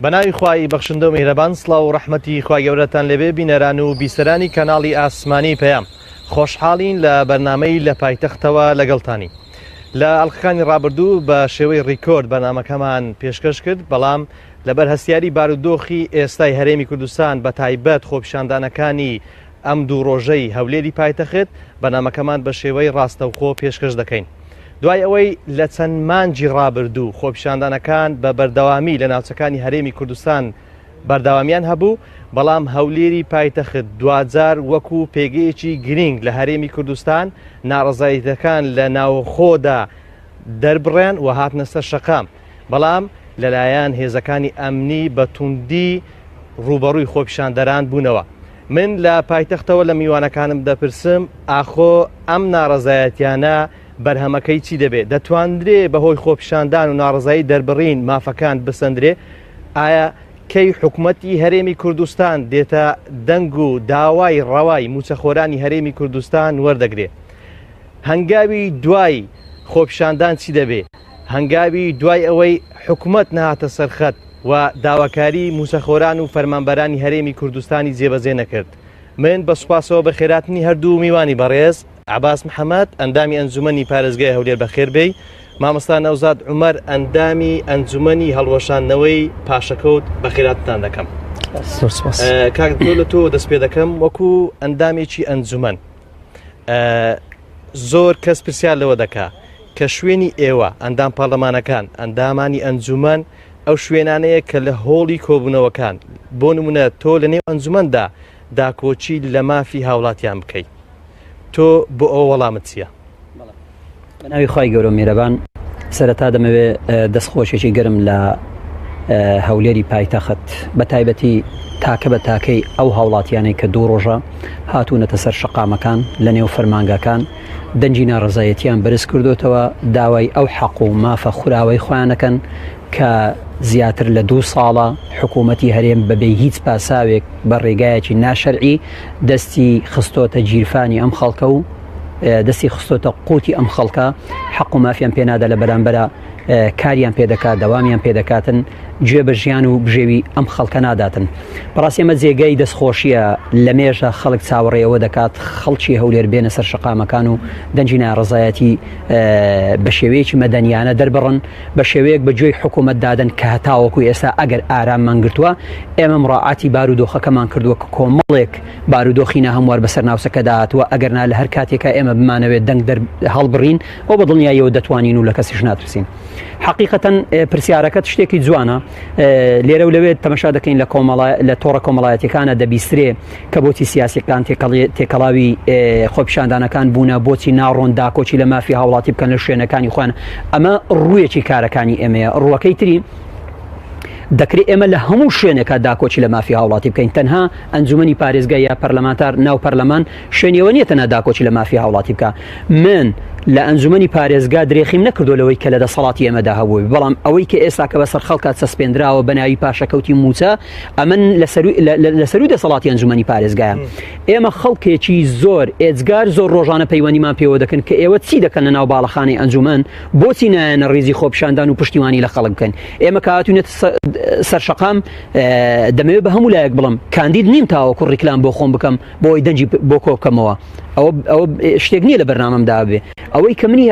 بەناوی خوای بەخشندە و میهرەبان سڵاو و ڕەحمەتی خوای گەورەتان لێبێ بینەران و بیسەرانی کەناڵی ئاسمانی پەیام خۆشحاڵین لە بەرنامەی لە پایتەختەوە لەگەڵتانی لە ئەڵلقەکانی ڕابردوو بە شێوەی ڕیکۆرد بەرنامەکەمان پێشکەش کرد بەڵام لەبەر هەستیاری بارودۆخی ئێستای هەرێمی کوردستان بە تایبەت خۆپیشاندانەکانی ئەم دوو ڕۆژەی هەولێری پایتەخت بەرنامەکەمان بە شێوەی ڕاستەوخۆ پێشکەش دەکەین. دوای ئەوەی لە چەند مانگی ڕابردوو خۆپیشاندانەکان بە بەردەوامی لە ناوچەکانی هەرێمی کوردستان بەردەوامیان هەبوو، بەڵام هەولێری پایتەخت دواجار وەکو پێگەیەکی گرینگ لە هەرێمی کوردستان ناڕەزایەتیەکان لە ناوخۆدا دەربڕیان و هاتنە سەر شەقام، بەڵام لەلایەن هێزەکانی ئەمنی بە توندی ڕووبەڕووی خۆپیشاندەران بوونەوە. من لە پایتەختەوە لە میوانەکانم دەپرسم ئاخۆ ئەم ناڕەزایەتیانە بەرهەمەکەی چی دەبێت؟ دەتواندرێ بەهۆی خۆپیشاندان و ناڕەزایی دەربڕین مافەکان بسەندرێ؟ ئایا کەی حکومەتی هەرێمی کوردستان دێتە دەنگ و داوای ڕەوای مووچەخۆرانی هەرێمی کوردستان وەردەگرێ؟ هەنگاوی دوای خۆپیشاندان چی دەبێ؟ هەنگاوی دوای ئەوەی حکومەت نەهاتە سەر خەت و داواکاری مووچەخۆران و فەرمانبەرانی هەرێمی کوردستانی جێبەجێ نەکرد. من بە سوپاسەوە بەخێراتنی هەردوو میوانی بەڕێز عەباس محەمەد ئەندامی ئەنجومەنی پارێزگای هەولێر بەخێر بێی، مامۆستا نەوزاد عومەر ئەندامی ئەنجومەنی هەڵوەشاندنەوەی پاشەکەوت بەخێراتتان دەکەم. زۆر سوپاس. کاک دکتۆر لە تۆ دەست پێ دەکەم وەکو ئەندامێکی ئەنجومەن زۆر کەس پرسیار لەوە دەکا کە شوێنی ئێوە ئەندام پەرلەمانەکان ئەندامانی ئەنجومەن ئەو شوێنانەیە کە لە هۆڵی کۆبوونەوەکان بۆ نمونە تۆ لە نێو ئەنجومەندا داکۆکی لە مافی هاوڵاتیان بکەیت تۆ بۆ ئەوە وەڵامت چییە؟ بە ناوی خوای گەورە و میهرەبان سەرەتا دەمەوێ دەستخۆشێکی گەرم لە هەولێری پایتەخت بە تایبەتی تاکە بە تاکەی ئەو هاوڵاتیانەی کە دوو ڕۆژە هاتوونەتە سەر شەقامەکان لە نێو فەرمانگاکان دەنگی ناڕزایەتیان بەرز کردوتەوە داوای ئەو حەق و مافە خوراوەی خۆیانەکەن کە زیاتر لە دوو ساڵە حکوومەتی هەرێم بەبێ هیچ پاساوێک بە ڕێگایەکی ناشەرعی دەستی خستۆتە گیرفانی ئەم خەڵکە و دەستی خستۆتە قوتی ئەم خەڵکە حەق و مافیان پێنادا لە بەرامبەرە کاریان پێدەکات دەوامیان پێدەکاتن گوێ بە ژیان و بژێوی ئەم خەڵکە ناداتن بەڕاستی ئەمە جێگەی دەستخۆشیە لە مێژە خەڵک چاوەڕێەوە دەکات خەڵکی هەولێر بێنە سەر شەقامەکان و دەنگی ناڕزایەتی بە شێوەیەکی مەدەنیانە دەربڕن بە شێوەیەک بە گوێی حکوومەت دادەن کە هەتاوەکو ئێستا ئەگەر ئاراممان گرتووە ئێمە مڕاعاتی بارودۆخەکەمان کردووە کە کۆمەڵێک بارودۆخی ناهەموار بەسەر ناوچەکەدا هاتووە، ئەگەرنا لە هەر کاتێکا ئێمە بمانەوێت دەنگ دەر هەڵبڕین و بە دڵنیاییەوە دەتوانین و لە کەسیش ناترسین. حەقیقەتەن پرسیارەکەت شتێکی جوانە لێرە و لەوێ تەمەشا دەکەین لە کۆمەڵە لە تۆڕە کۆمەڵایەتیەکانە دەبیسترێ کە بۆچی سیاسیەکان تێکەڵاوی خۆپیشاندانەکان بوونە بۆچی ناڕۆن داکۆکی لە مافی هاوڵاتی بکەن لە شوێنەکانی خۆیان ئەمە ڕوویەکی کارەکانی ئێمەیە ڕووەکەی تری دەکرێت ئێمە لە هەموو شوێنێکا داکۆکی لە مافی هاوڵاتی بکەین تەنها ئەنجومەنی پارێزگا یا پەرلەمانتار ناو پەرلەمان شوێنی ئەوە نییە تەنها داکۆکی لە مافی هاوڵاتی بکا من لە ئەنجومەنی پارێزگا درێخیم نەکردو لەوەی کە لە دەسەڵاتی ئێمەدا هەبووی بەڵام ئەوەی کە ئێستا کە بەسەر خەڵکا چەسپێنراوە بە ناوی پاشەکەوتی مووچە ئەمن لە سەروی دەسەڵاتی ئەنجومەنی پارێزگایە ئێمە خەڵکێکی زۆر ئێجگار زۆر ڕۆژانە پەیوەندیمان پێوە دەکەن کە ئێوە چی دەکەن لە ناو باڵەخانەی ئەنجومەن بۆچی نایەنە ڕیزی خۆپیشاندان و پشتیوانی لە خەڵک بکەن ئێمە کە هاتوینەتە سەر شەقام دەمەوێت بە هەموو لایەک بڵم کاندید نیم تاوەکو ڕیکلام بۆ خۆم بکەم بۆی دەنگی بۆ کۆ بکەمەوە ئەوە ئەوە شتێک نییە لە بەرنامەمدا بێ ئەوەی کە منی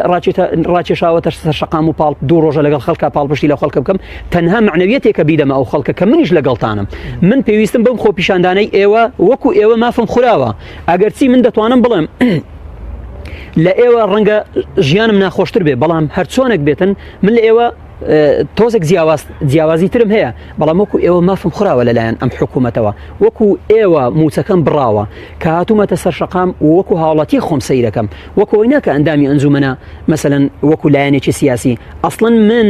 ڕاکێشاوەتە سەر شەقام و پاڵ دوو ڕۆژە لەگەڵ خەڵکە پاڵپشتی لە خەڵکە بکەم تەنها معنەویەتێکە بیدەمە ئەو خەڵکە کە منیش لەگەڵتانم من پێویستم بەم خۆپیشاندانەی ئێوە وەکو ئێوە مافم خوراوە ئەگەرچی من دەتوانم بڵێم لە ئێوە ڕەنگە ژیانم ناخۆشتر بێ بەڵام هەرچۆنێک بێتن من لە ئێوە تۆزێک جیاواز جیاوازی ترم هەیە بەڵام وەکو ئێوە مافم خوراوە لەلایەن ئەم حکوومەتەوە وەکو ئێوە موچەکەم بڕاوە کە هاتوومەتە سەر شەقام وەکو هاوڵاتی خۆم سەیرەکەم وەکو ئەوەی ناکە ئەندامی ئەنجومەنە مەسەلەن وەکو لایەنێکی سیاسی ئەسڵەن من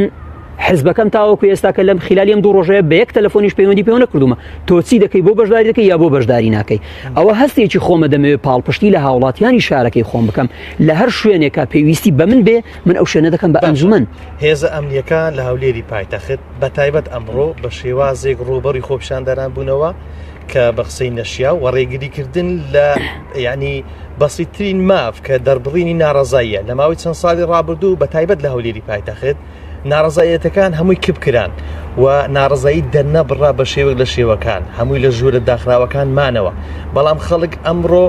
حزبەکەم تاوەکو ئێستا کە لەم خلالی ئەم دوو ڕۆژەیە بە یەک تەلەفۆنیش پەیوەندی پێوە نەکردومە تۆ چی دەکەی بۆ بەشداری دەکەی یا بۆ بەشداری ناکەی ئەوە هەستێکی خۆمە دەمەوێت پاڵپشتی لە هاوڵاتیانی شارەکەی خۆم بکەم لە هەر شوێنێکە پێویستی بە من بێ من ئەو شوێنە دەکەم بە ئەنجومەن. هێزە ئەمنییەکان لە هەولێری پایتەخت بە تایبەت ئەمڕۆ بە شێوازێک ڕووبەڕووی خۆپیشاندەران بوونەوە کە بە قسەی نەشیاو و ڕێگریکردن لە یعنی بەسیترین ماف کە دەربڕینی ناڕەزاییە لە ماوەی چەند ساڵی ڕابردوو بە تایبەت لە هەولێری پایتەخت ناڕەزایەتەکان هەمووی کپ کران و ناڕەزایی دەرنەبڕا بە شێوەک لە شێوەکان هەمووی لە ژوورە داخراوەکان مانەوە بەڵام خەڵک ئەمڕۆ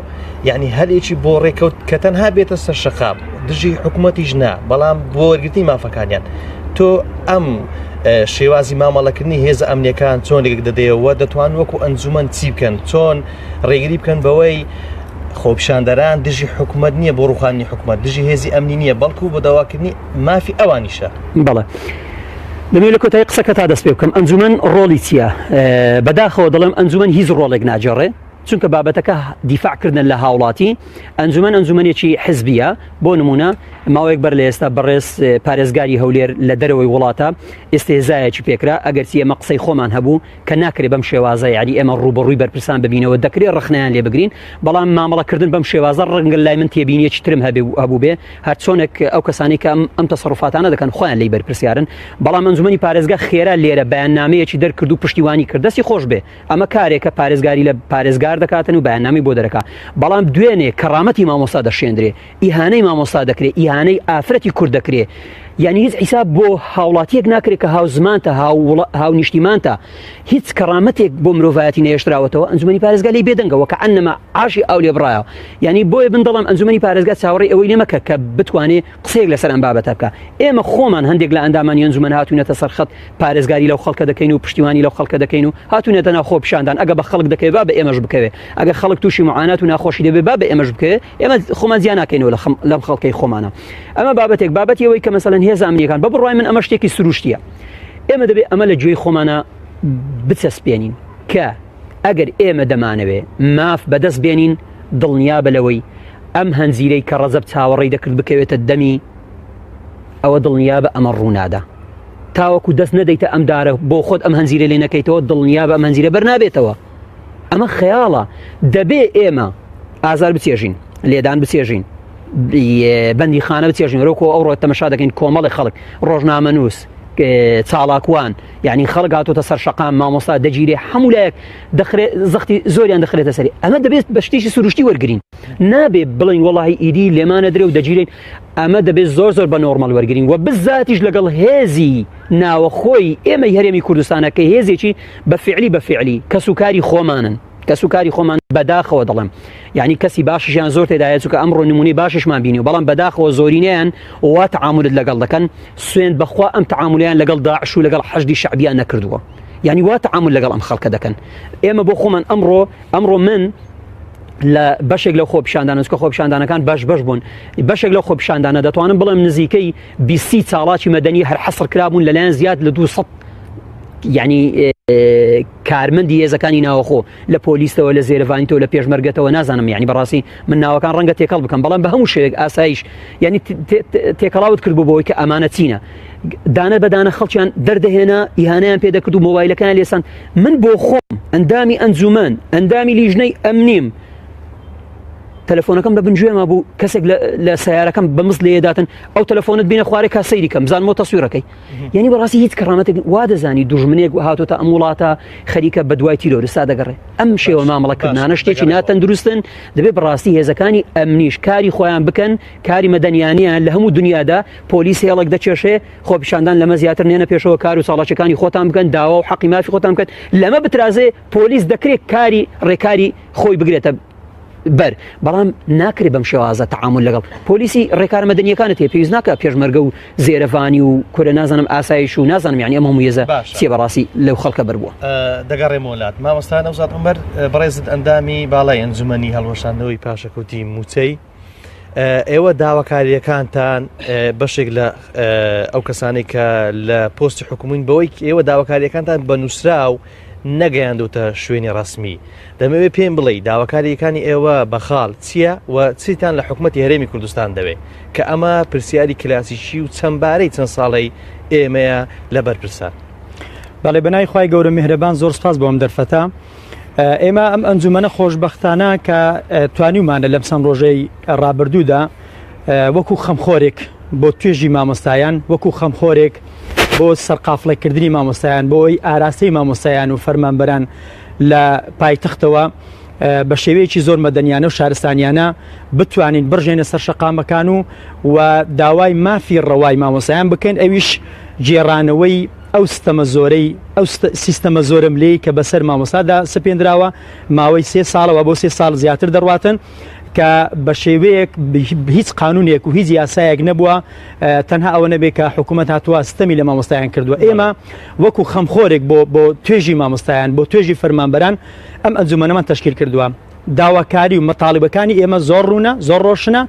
یعنی هەلێکی بۆ ڕێکەوت کە تەنها بێتە سەر شەقام دژی حکوومەتیش نا بەڵام بۆ وەرگرتنی مافەکانیان تۆ ئەم شێوازی مامەڵەکردنی هێزە ئەمنیەکان چۆن لێک دەدەیەوە دەتوان وەکو ئەنجومەن چی بکەن چۆن ڕێگری بکەن بەوەی خۆپیشاندەران دژی حکومت نییە بۆ ڕوخانی حکومت دژی هێزی ئەمنی نییە بەڵکو بۆ داواکردنی مافی ئەوانیشە. بەڵێ. دەمەوێت لە کۆتایی قسەکە تا دەست پێ بکەم ئەنجومەن ڕۆڵی چییە؟ بەداخەوە دەڵێم ئەنجومەن هیچ ڕۆڵێک ناگێڕێ چونکە بابەتەکە دیفاع کردنە لە هاوڵاتی ئەنجومەن ئەنجومەنێکی حزبیە بۆ نمونە ماوەیەک بەر لە ئێستا بەڕێز پارێزگاری هەولێر لە دەرەوەی وڵاتە ئێستێزایەکی پێکرا ئەگەرچی ئێمە قسەی خۆمان هەبوو کە ناکرێ بەم شێوازە یاری ئێمە ڕووبەڕووی بەرپرسان ببینەوە دەکرێ ڕەخنەیان لێ بگرین بەڵام مامەڵەکردن بەم شێوازە ڕەنگە لای من تێبینیەکی ترم هەبێ و هەبوو بێ هەرچۆنێک ئەو کەسانی کە ئەم تەسەروفاتانە دەکەن خۆیان لێی بەرپرسیارن بەڵام ئەنجومەنی پارێزگا خێرا لێرە بەیاننامەیەکی دەرکرد و پشتیوانی کرد دەستی خۆش بێ ئەمە کارێکە پارێزگاری لە پارێزگار دەکاتن و بەیاننامەی بۆ دەرەکا بەڵام دوێنێ کەڕامەتی مامۆستا دەشێندرێ ئیهانەی مامۆستا دەکرێ ئیهانەی ئافرەتی کورد دەکرێ یعنی هیچ حیساب بۆ هاوڵاتیەک ناکرێت کە هاوزمانتە هاونیشتیمانتە هیچ کەڕامەتێک بۆ مرۆڤایەتی نەهێشتراوەتەوە ئەنجومەنی پارێزگا لێی بێدەنگەوە کە ئەنەما عاشی ئاو لێ بڕایە یعنی بۆیە بن دەڵم ئەنجومەنی پارێزگا چاوەڕێی ئەوەی لێ مەکە کە بتوانێ قسەیەک لەسەر ئەم بابەتە بکە ئێمە خۆمان هەندێک لە ئەندامانی ئەنجومەن هاتوونەتە سەر خەت پارێزگاری لەو خەڵکە دەکەین و پشتیوانی لەو خەڵکە دەکەین و هاتوونەتە ناو خۆپیشاندان ئەگە بە خەڵک دەکەوێ با بە ئێمەش بکەوێ ئەگە خەڵک تووشی معانات و ناخۆشی دەبێ با بە ئێمەش بکەوێ ئێمە خۆمان جیا ناکەینەوە لە لەم خەڵکەی خۆمانە ئەمە بابەتێک بابەتی ئەوەی کە مەسەلەن هێزە ئەمنیەکان بە بڕوای من ئەمە شتێکی سروشتیە ئێمە دەبێ ئەمە لە گوێی خۆمانە بچەسپێنین کە ئەگەر ئێمە دەمانەوێ ماف بەدەست بێنین دڵنیابە لەوەی ئەم هەنجیرەی کە ڕەجەب چاوەڕێی دەکرد بکەوێتە دەمی ئەوە دڵنیابە ئەمە ڕوونادا تاوەکو دەست نەدەیتە ئەم دارە بۆ خۆت ئەم هەنجیرە لێ نەکەیتەوە دڵنیابە ئەم هەنجیرە بەرنابێتەوە ئەمە خەیاڵە دەبێ ئێمە ئازار بچێژین لێدان بچێژین بەندی خانە بچێژین ڕۆکۆ ئەو ڕۆ تەمەشا دەکەین کۆمەڵی خەڵک ڕۆژنامەنووس چاڵاکوان یعنی خەڵک هاتۆتە سەر شەقام مامۆستا دەگیرێ هەموو لایەک دەخرێت زەختی زۆریان دەخرێتە سەری ئەمە دەبێت بە شتێکی سروشتی وەرگین نابێ بڵین وەڵی ئیدی لێمانە درێ و دەگیرین ئەمە دەبێت زۆر زۆر بە نۆرمەل وەرگین و بزاتیش لەگەڵ هێزی ناوەخۆی ئێمەی هەرێمی کوردستانە کە هێزێکی بە فعلی بە فعلی کەس و کاری خۆمانن کەس و کاری خۆمان بەداخەوە دەڵێم یعنی کەسی باشیان زۆر تێدایە چونکە ئەمڕۆ نمونەی باشیشمان بینی بەڵام بەداخەوە زۆرینەیان وا تعاملت لەگەڵ دەکەن سوێند بەخوا ئەم تعاملیان لەگەڵ داعش و لەگەڵ حەشدی شەعبیان نەکردووە یعنی وا تعامل لەگەڵ ئەم خەڵکە دەکەن ئێمە بۆ خۆمان ئەمڕۆ ئەمڕۆ من لە بەشێک لەو خۆپیشاندانە چونکە خۆپیشاندانەکان بەش بەش بوون بەشێک لەو خۆپیشاندانە دەتوانم بڵێم نزیکەی بیستی چاڵاکی مەدەنی هەر حەسر کرابوون لەلایەن زیاد لە 200 یعنی کارمەندی هێزەکانی ناوەخۆ لە پۆلیسەوە لە زێرەڤانیتەوە لە پێشمەرگەتەوە نازانم یعنی بەڕاستی من ناوەکان ڕەنگە تێکەڵ بکەم بەڵام بە هەموو شێوێک ئاسایش یعنی تێکەڵاوت کرد بۆ بۆی کە ئەمانە چینە دانە بەدانە خەڵکیان دەردەهێنا ئیهانیان پێ دەکرد و مۆبایلەکان لێسان من بۆ خۆم ئەندامی ئەنجومەن ئەندامی لیژنەی ئەمنیم تەلەفۆنەکەم لە بنگوێما بوو کەسێک لە سیارەکەم بە مز لێداتن ئەو تەلەفۆنت بینە خوارێ کا سەیری کەم زانمەوە تەسویرەکەی یعنی بەڕاستی هیچ کەڕامەتێک وا دەزانی دوژمنێک هاتۆتە ئەم وڵاتە خەریکە بە دوای تیرۆرستا دەگەڕێ ئەم شێوە مامەڵەکردنانە شتێکی ناتەندروستن دەبێت بەڕاستی هێزەکانی ئەمنیش کاری خۆیان بکەن کاری مەدەنیانیان لە هەموو دنیادا پۆلیس هێڵێک دەکێشێ خۆپیشاندان لەمە زیاتر نێنە پێشەوە کار و چاڵاکیەکانی خۆتان بکەن داوا و حەقی مافی خۆتان بکەن لەمە بترازێ پۆلیس دەکرێت کاری ڕێکاری خۆی بگرێتە بەر بەڵام ناکرێت بەم شێوازە تعامل لەگەڵ پۆلیسی ڕێکارە مەدەنیەکانت هەیە پێویست ناکە پێشمەرگە و زێرەڤانی و کورە نازانم ئاسایش و نازانم یعنی ئەم هەموو هێزە چیە بەڕاستی لەو خەڵکە بەربووە. دەگەڕێمەوە لات مامۆستا نەوزاد عومەر بەڕێزت ئەندامی باڵای ئەنجومەنی هەڵوەشاندنەوەی پاشەکەوتی مووچەی ئێوە داواکاریەکانتان بەشێک لە ئەو کەسانی کە لە پۆستی حکومین بەوەی ئێوە داواکاریەکانتان بە نووسراو نەگەیاندوتە شوێنی ڕسمی دەمەوێت پێم بڵێ داواکاریەکانی ئێوە بە خاڵ چییە و چیتان لە حکوومەتتی هەرێمی کوردستان دەوێت کە ئەمە پرسیاری کلاسیکی و چەندبارەی چەند ساڵەی ئێمەیە لە بەرپرسان. بەڵێ بەنای خی گەورە میهرەبان زۆر سپاس بۆ ئەم دەرفەتە ئێمە ئەم ئەنجومەنە خۆشبەختانە کە توانیومانە لەم چەند ڕۆژەی ڕابردوودا وەکو خەمخۆرێک بۆ توێژی مامۆستایان وەکو خەمخۆرێک بۆ سەرقافڵەکردنی مامۆستایان بۆ ئەوی ئاراستەی مامۆستایان و فەرمانبەران لە پایتەختەوە بە شێوەیەکی زۆر مەدەنیانە و شارستانیانە بتوانین بڕژێنە سەر شەقامەکان و و داوای مافی ڕەوای مامۆستایان بکەین ئەویش گێڕانەوەی ئەو ستەمە زۆرەی ئەو سیستەمە زۆرەملێی کە بەسەر مامۆستادا سەپێندراوە ماوەی سێ ساڵەوە بۆ سێ ساڵ زیاتر دەڕواتن کە بە شێوەیەک هیچ قانونێک و هیچ یاسایەک نەبووە تەنها ئەوە نەبێت کە حکوومەت هاتووە ستەمی لە مامۆستایان کردووە ئێمە وەکو خەمخۆرێک بۆ بۆ توێژی مامۆستایان بۆ توێژی فەرمانبەران ئەم ئەنجومەنەمان تەشکیل کردووە داواکاری و مەتاڵیبەکانی ئێمە زۆر ڕوونە زۆر ڕۆشنە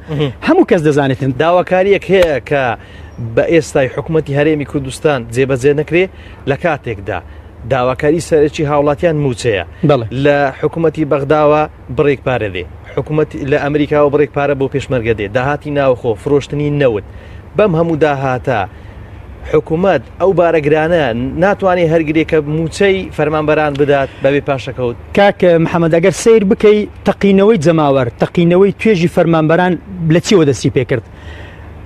هەموو کەس دەزانێتن. داواکاریەک هەیە کە بە ئێستای حکوومەتی هەرێمی کوردستان جێبەجێ نەکرێ لە کاتێکدا داواکاری سەرەکی هاوڵاتیان مووچەیە لە حکوومەتی بەغداوە بڕێک پارە دێ حکوومەت لە ئەمریکاوە بڕێک پارە بۆ پێشمەرگە دێ داهاتی ناوخۆ فرۆشتنی نەوت بەم هەموو داهاتە حکوومەت ئەو بارەگرانە ناتوانێت هەرگرێ کە مووچەی فەرمانبەران بدات بەبێ پاشەکەوت. کاک محەمەد ئەگەر سەیر بکەی تەقینەوەی جەماوەر، تەقینەوەی توێژی فەرمانبەران لە چیەوە دەستی پێکرد؟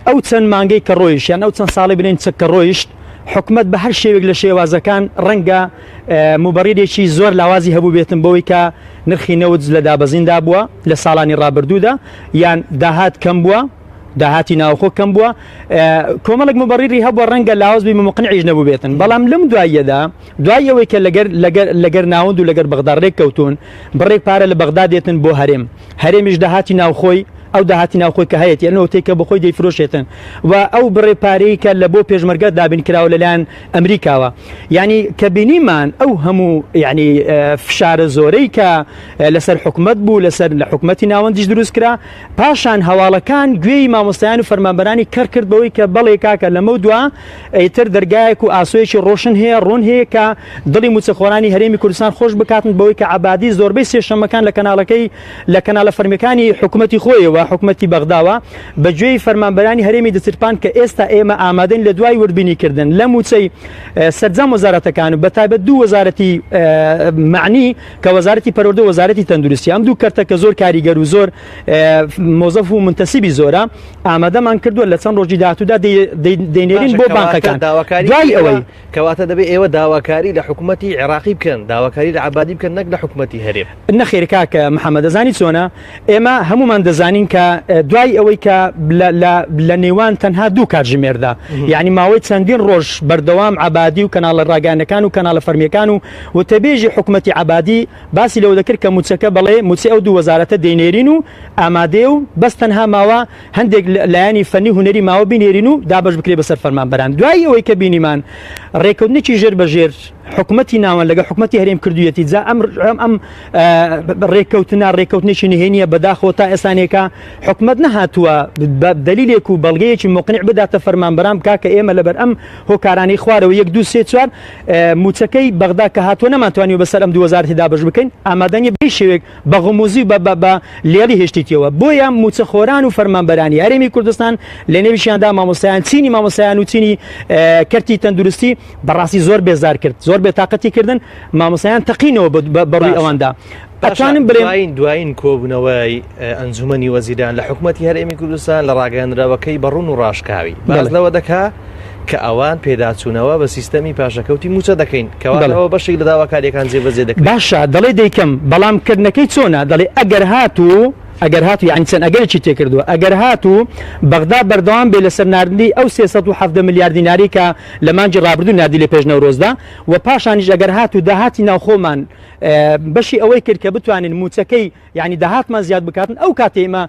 ئەو چەند مانگەی کە ڕۆیشت یان ئەو چەند ساڵی بلێن چەک کە ڕۆیشت حکومەت بە هەر شێوێک لە شێوازەکان ڕەنگە موبەڕیرێکی زۆر لاوازی هەبوو بێتن بەوەی کە نرخی نەوت لە دابەزیندا بووە لە ساڵانی ڕابردوودا یان داهات کەم بووە داهاتی ناوخۆ کەم بووە کۆمەڵێک مبەڕیری هەبووە ڕەنگە لاواز بی مقنعیش نەبووبێتن بەڵام لەم دواییەدا دوای ئەوەی کە لەگەر لەگەر لەگەر ناوەند و لەگەر بەغدا ڕێک کەوتوون بڕێک پارە لە بەغدا دێتن بۆ هەرێم هەرێمیش داهاتی ناوخۆی ئەو داهاتی ناوخۆی کە هەیەتی ئەو نەوتەی کە بەخۆی دەیفرۆشێتن و ئەو بڕێ پارەی کە لە بۆ پێشمەرگە دابین کراوە لەلایەن ئەمریکاوە یعنی کە بینیمان ئەو هەموو یعنی فشارە زۆرەی کە لەسەر حکومت بوو لەسەر لە حکومەتی ناوەندیش دروست کرا پاشان هەواڵەکان گوێی مامۆستایان و فەرمانبەرانی کەڕ کرد بەوەی کە بەڵێ کاکە لەمەو دوا ئیتر دەرگایەک و ئاسۆیەکی ڕۆشن هەیە ڕوون هەیە کە دڵی موچەخۆرانی هەرێمی کوردستان خۆش بکاتن بەوەی کە عەبادی زۆربەی سێشەمەکان لە کەناڵەکەی لە کەناڵە فەرمیەکانی حکومەتی خۆیەوە حکومەتی بەغداوە بە گوێی فەرمانبەرانی هەرێمی دەچرپان کە ئێستا ئێمە ئامادەین لە دوای وردبینی کردن لە موچەی سەرجەم وەزارەتەکان و بەتایبەت دوو وەزارەتی معنی کە وەزارەتی پەروەردە و وەزارەتی تەندروستی ئەم دوو کەرتە کە زۆر کاریگەر و زۆر مۆزەف و منتەسیبی زۆرە ئامادەمان کردووە لە چەند ڕۆژی داهاتوودا دەینێرین بۆ بانقەکان دوای ئەوەی کەواتە دەبێ ئێوە داواکاری لە حکوومەتی عێراقی بکەن داواکاری لە عبادی بکەن نەک لە حکوومەتی هەرێم. نەخێر کاکە محەممەد دەزانی چۆنە ئێمە هەمومان دەزانین کە دوای ئەوەی کە لە نێوان تەنها دوو کاتژمێردا یعنی ماوەی چەندین ڕۆژ بەردەوام عبادی و کەناڵە ڕاگەیاندنەکان و کەناڵە فەرمیەکان و وتەبێژی حکومەتی عەبادی باسی لەوە دەکرد کە مووچەکە بەڵێ مووچەی ئەو دوو وەزارەتە دەینێرین و ئامادەیە و بەس تەنها ماوە هەندێک لایەنی فەنی و هونەری ماوە بینێرین و دابەش بکرێت بەسەر فەرمانبەران. دوای ئەوەی کە بینیمان ڕێکەوتنێکی ژێر بە ژێر حکومەتی ناوەند لەگەڵ حکومەتی هەرێم کردوویەتی جا ئەم ئەم ڕێککەوتنە ڕێککەوتنێکی نهێنیە بەداخەوە تا ئێستانێکە حکومەت نەهاتووە بە دەلیلێک و بەڵگەیەکی مقنع بداتە فەرمانبەران بکا کە ئێمە لەبەر ئەم هۆکارانەی خوارەوە یەک دوو سێ چوار مووچەکەی بەغدا کە هاتووە نەمانتوانیوە بەسەر ئەم دوو وەزارەتی دابەش بکەین، ئامادە نییە بە هیچ شێوەیەک بە غموزی و بە لێڵی هێشتیتیەوە. بۆیە مووچەخۆران و فەرمانبەرانی هەرێمی کوردستان لەنێویشیاندا مامۆستایان، چینی مامۆستایان و چینی کەرتی تەندروستی بەڕاستی زۆر بێزار کرد، زۆر بێتاقەتی کردن، مامۆستایان تەقینەوە بەڕووی ئەواندا. ئەتوانم بڵێم دوایین کۆبوونەوەی ئەنجومەنی وەزیران لە حکومەتی هەرێمی کوردستان لە ڕاگەیەندراوەکەی بە ڕوون و ڕاشکاوی باس لەوە دەکا کە ئەوان پێداچوونەوە بە سیستەمی پاشەکەوتی مووچە دەکەین کەواتەوە بەشێک لە داواکاریەکان جێبەجێ دەکرێت. باشە دەڵێ دەیکەم بەڵام کردنەکەی چۆنە دەڵێ ئەگەر هاتوو ئەگەر هاتوو یانی چەند ئەگەرێکی تێکردووە ئەگەر هاتوو بەغدا بەردەوام بێ لەسەر ناردنی ئەو 317 ملیار دیناری کە لە مانگی ڕابردوو ناردی لە پێش نەورۆزدا و پاشانیش ئەگەر هاتوو داهاتی ناوخۆمان بەشی ئەوەی کرد کە بتوانین مووچەکەی یعنی داهاتمان زیاد بکاتن ئەو کاتێ ئێمە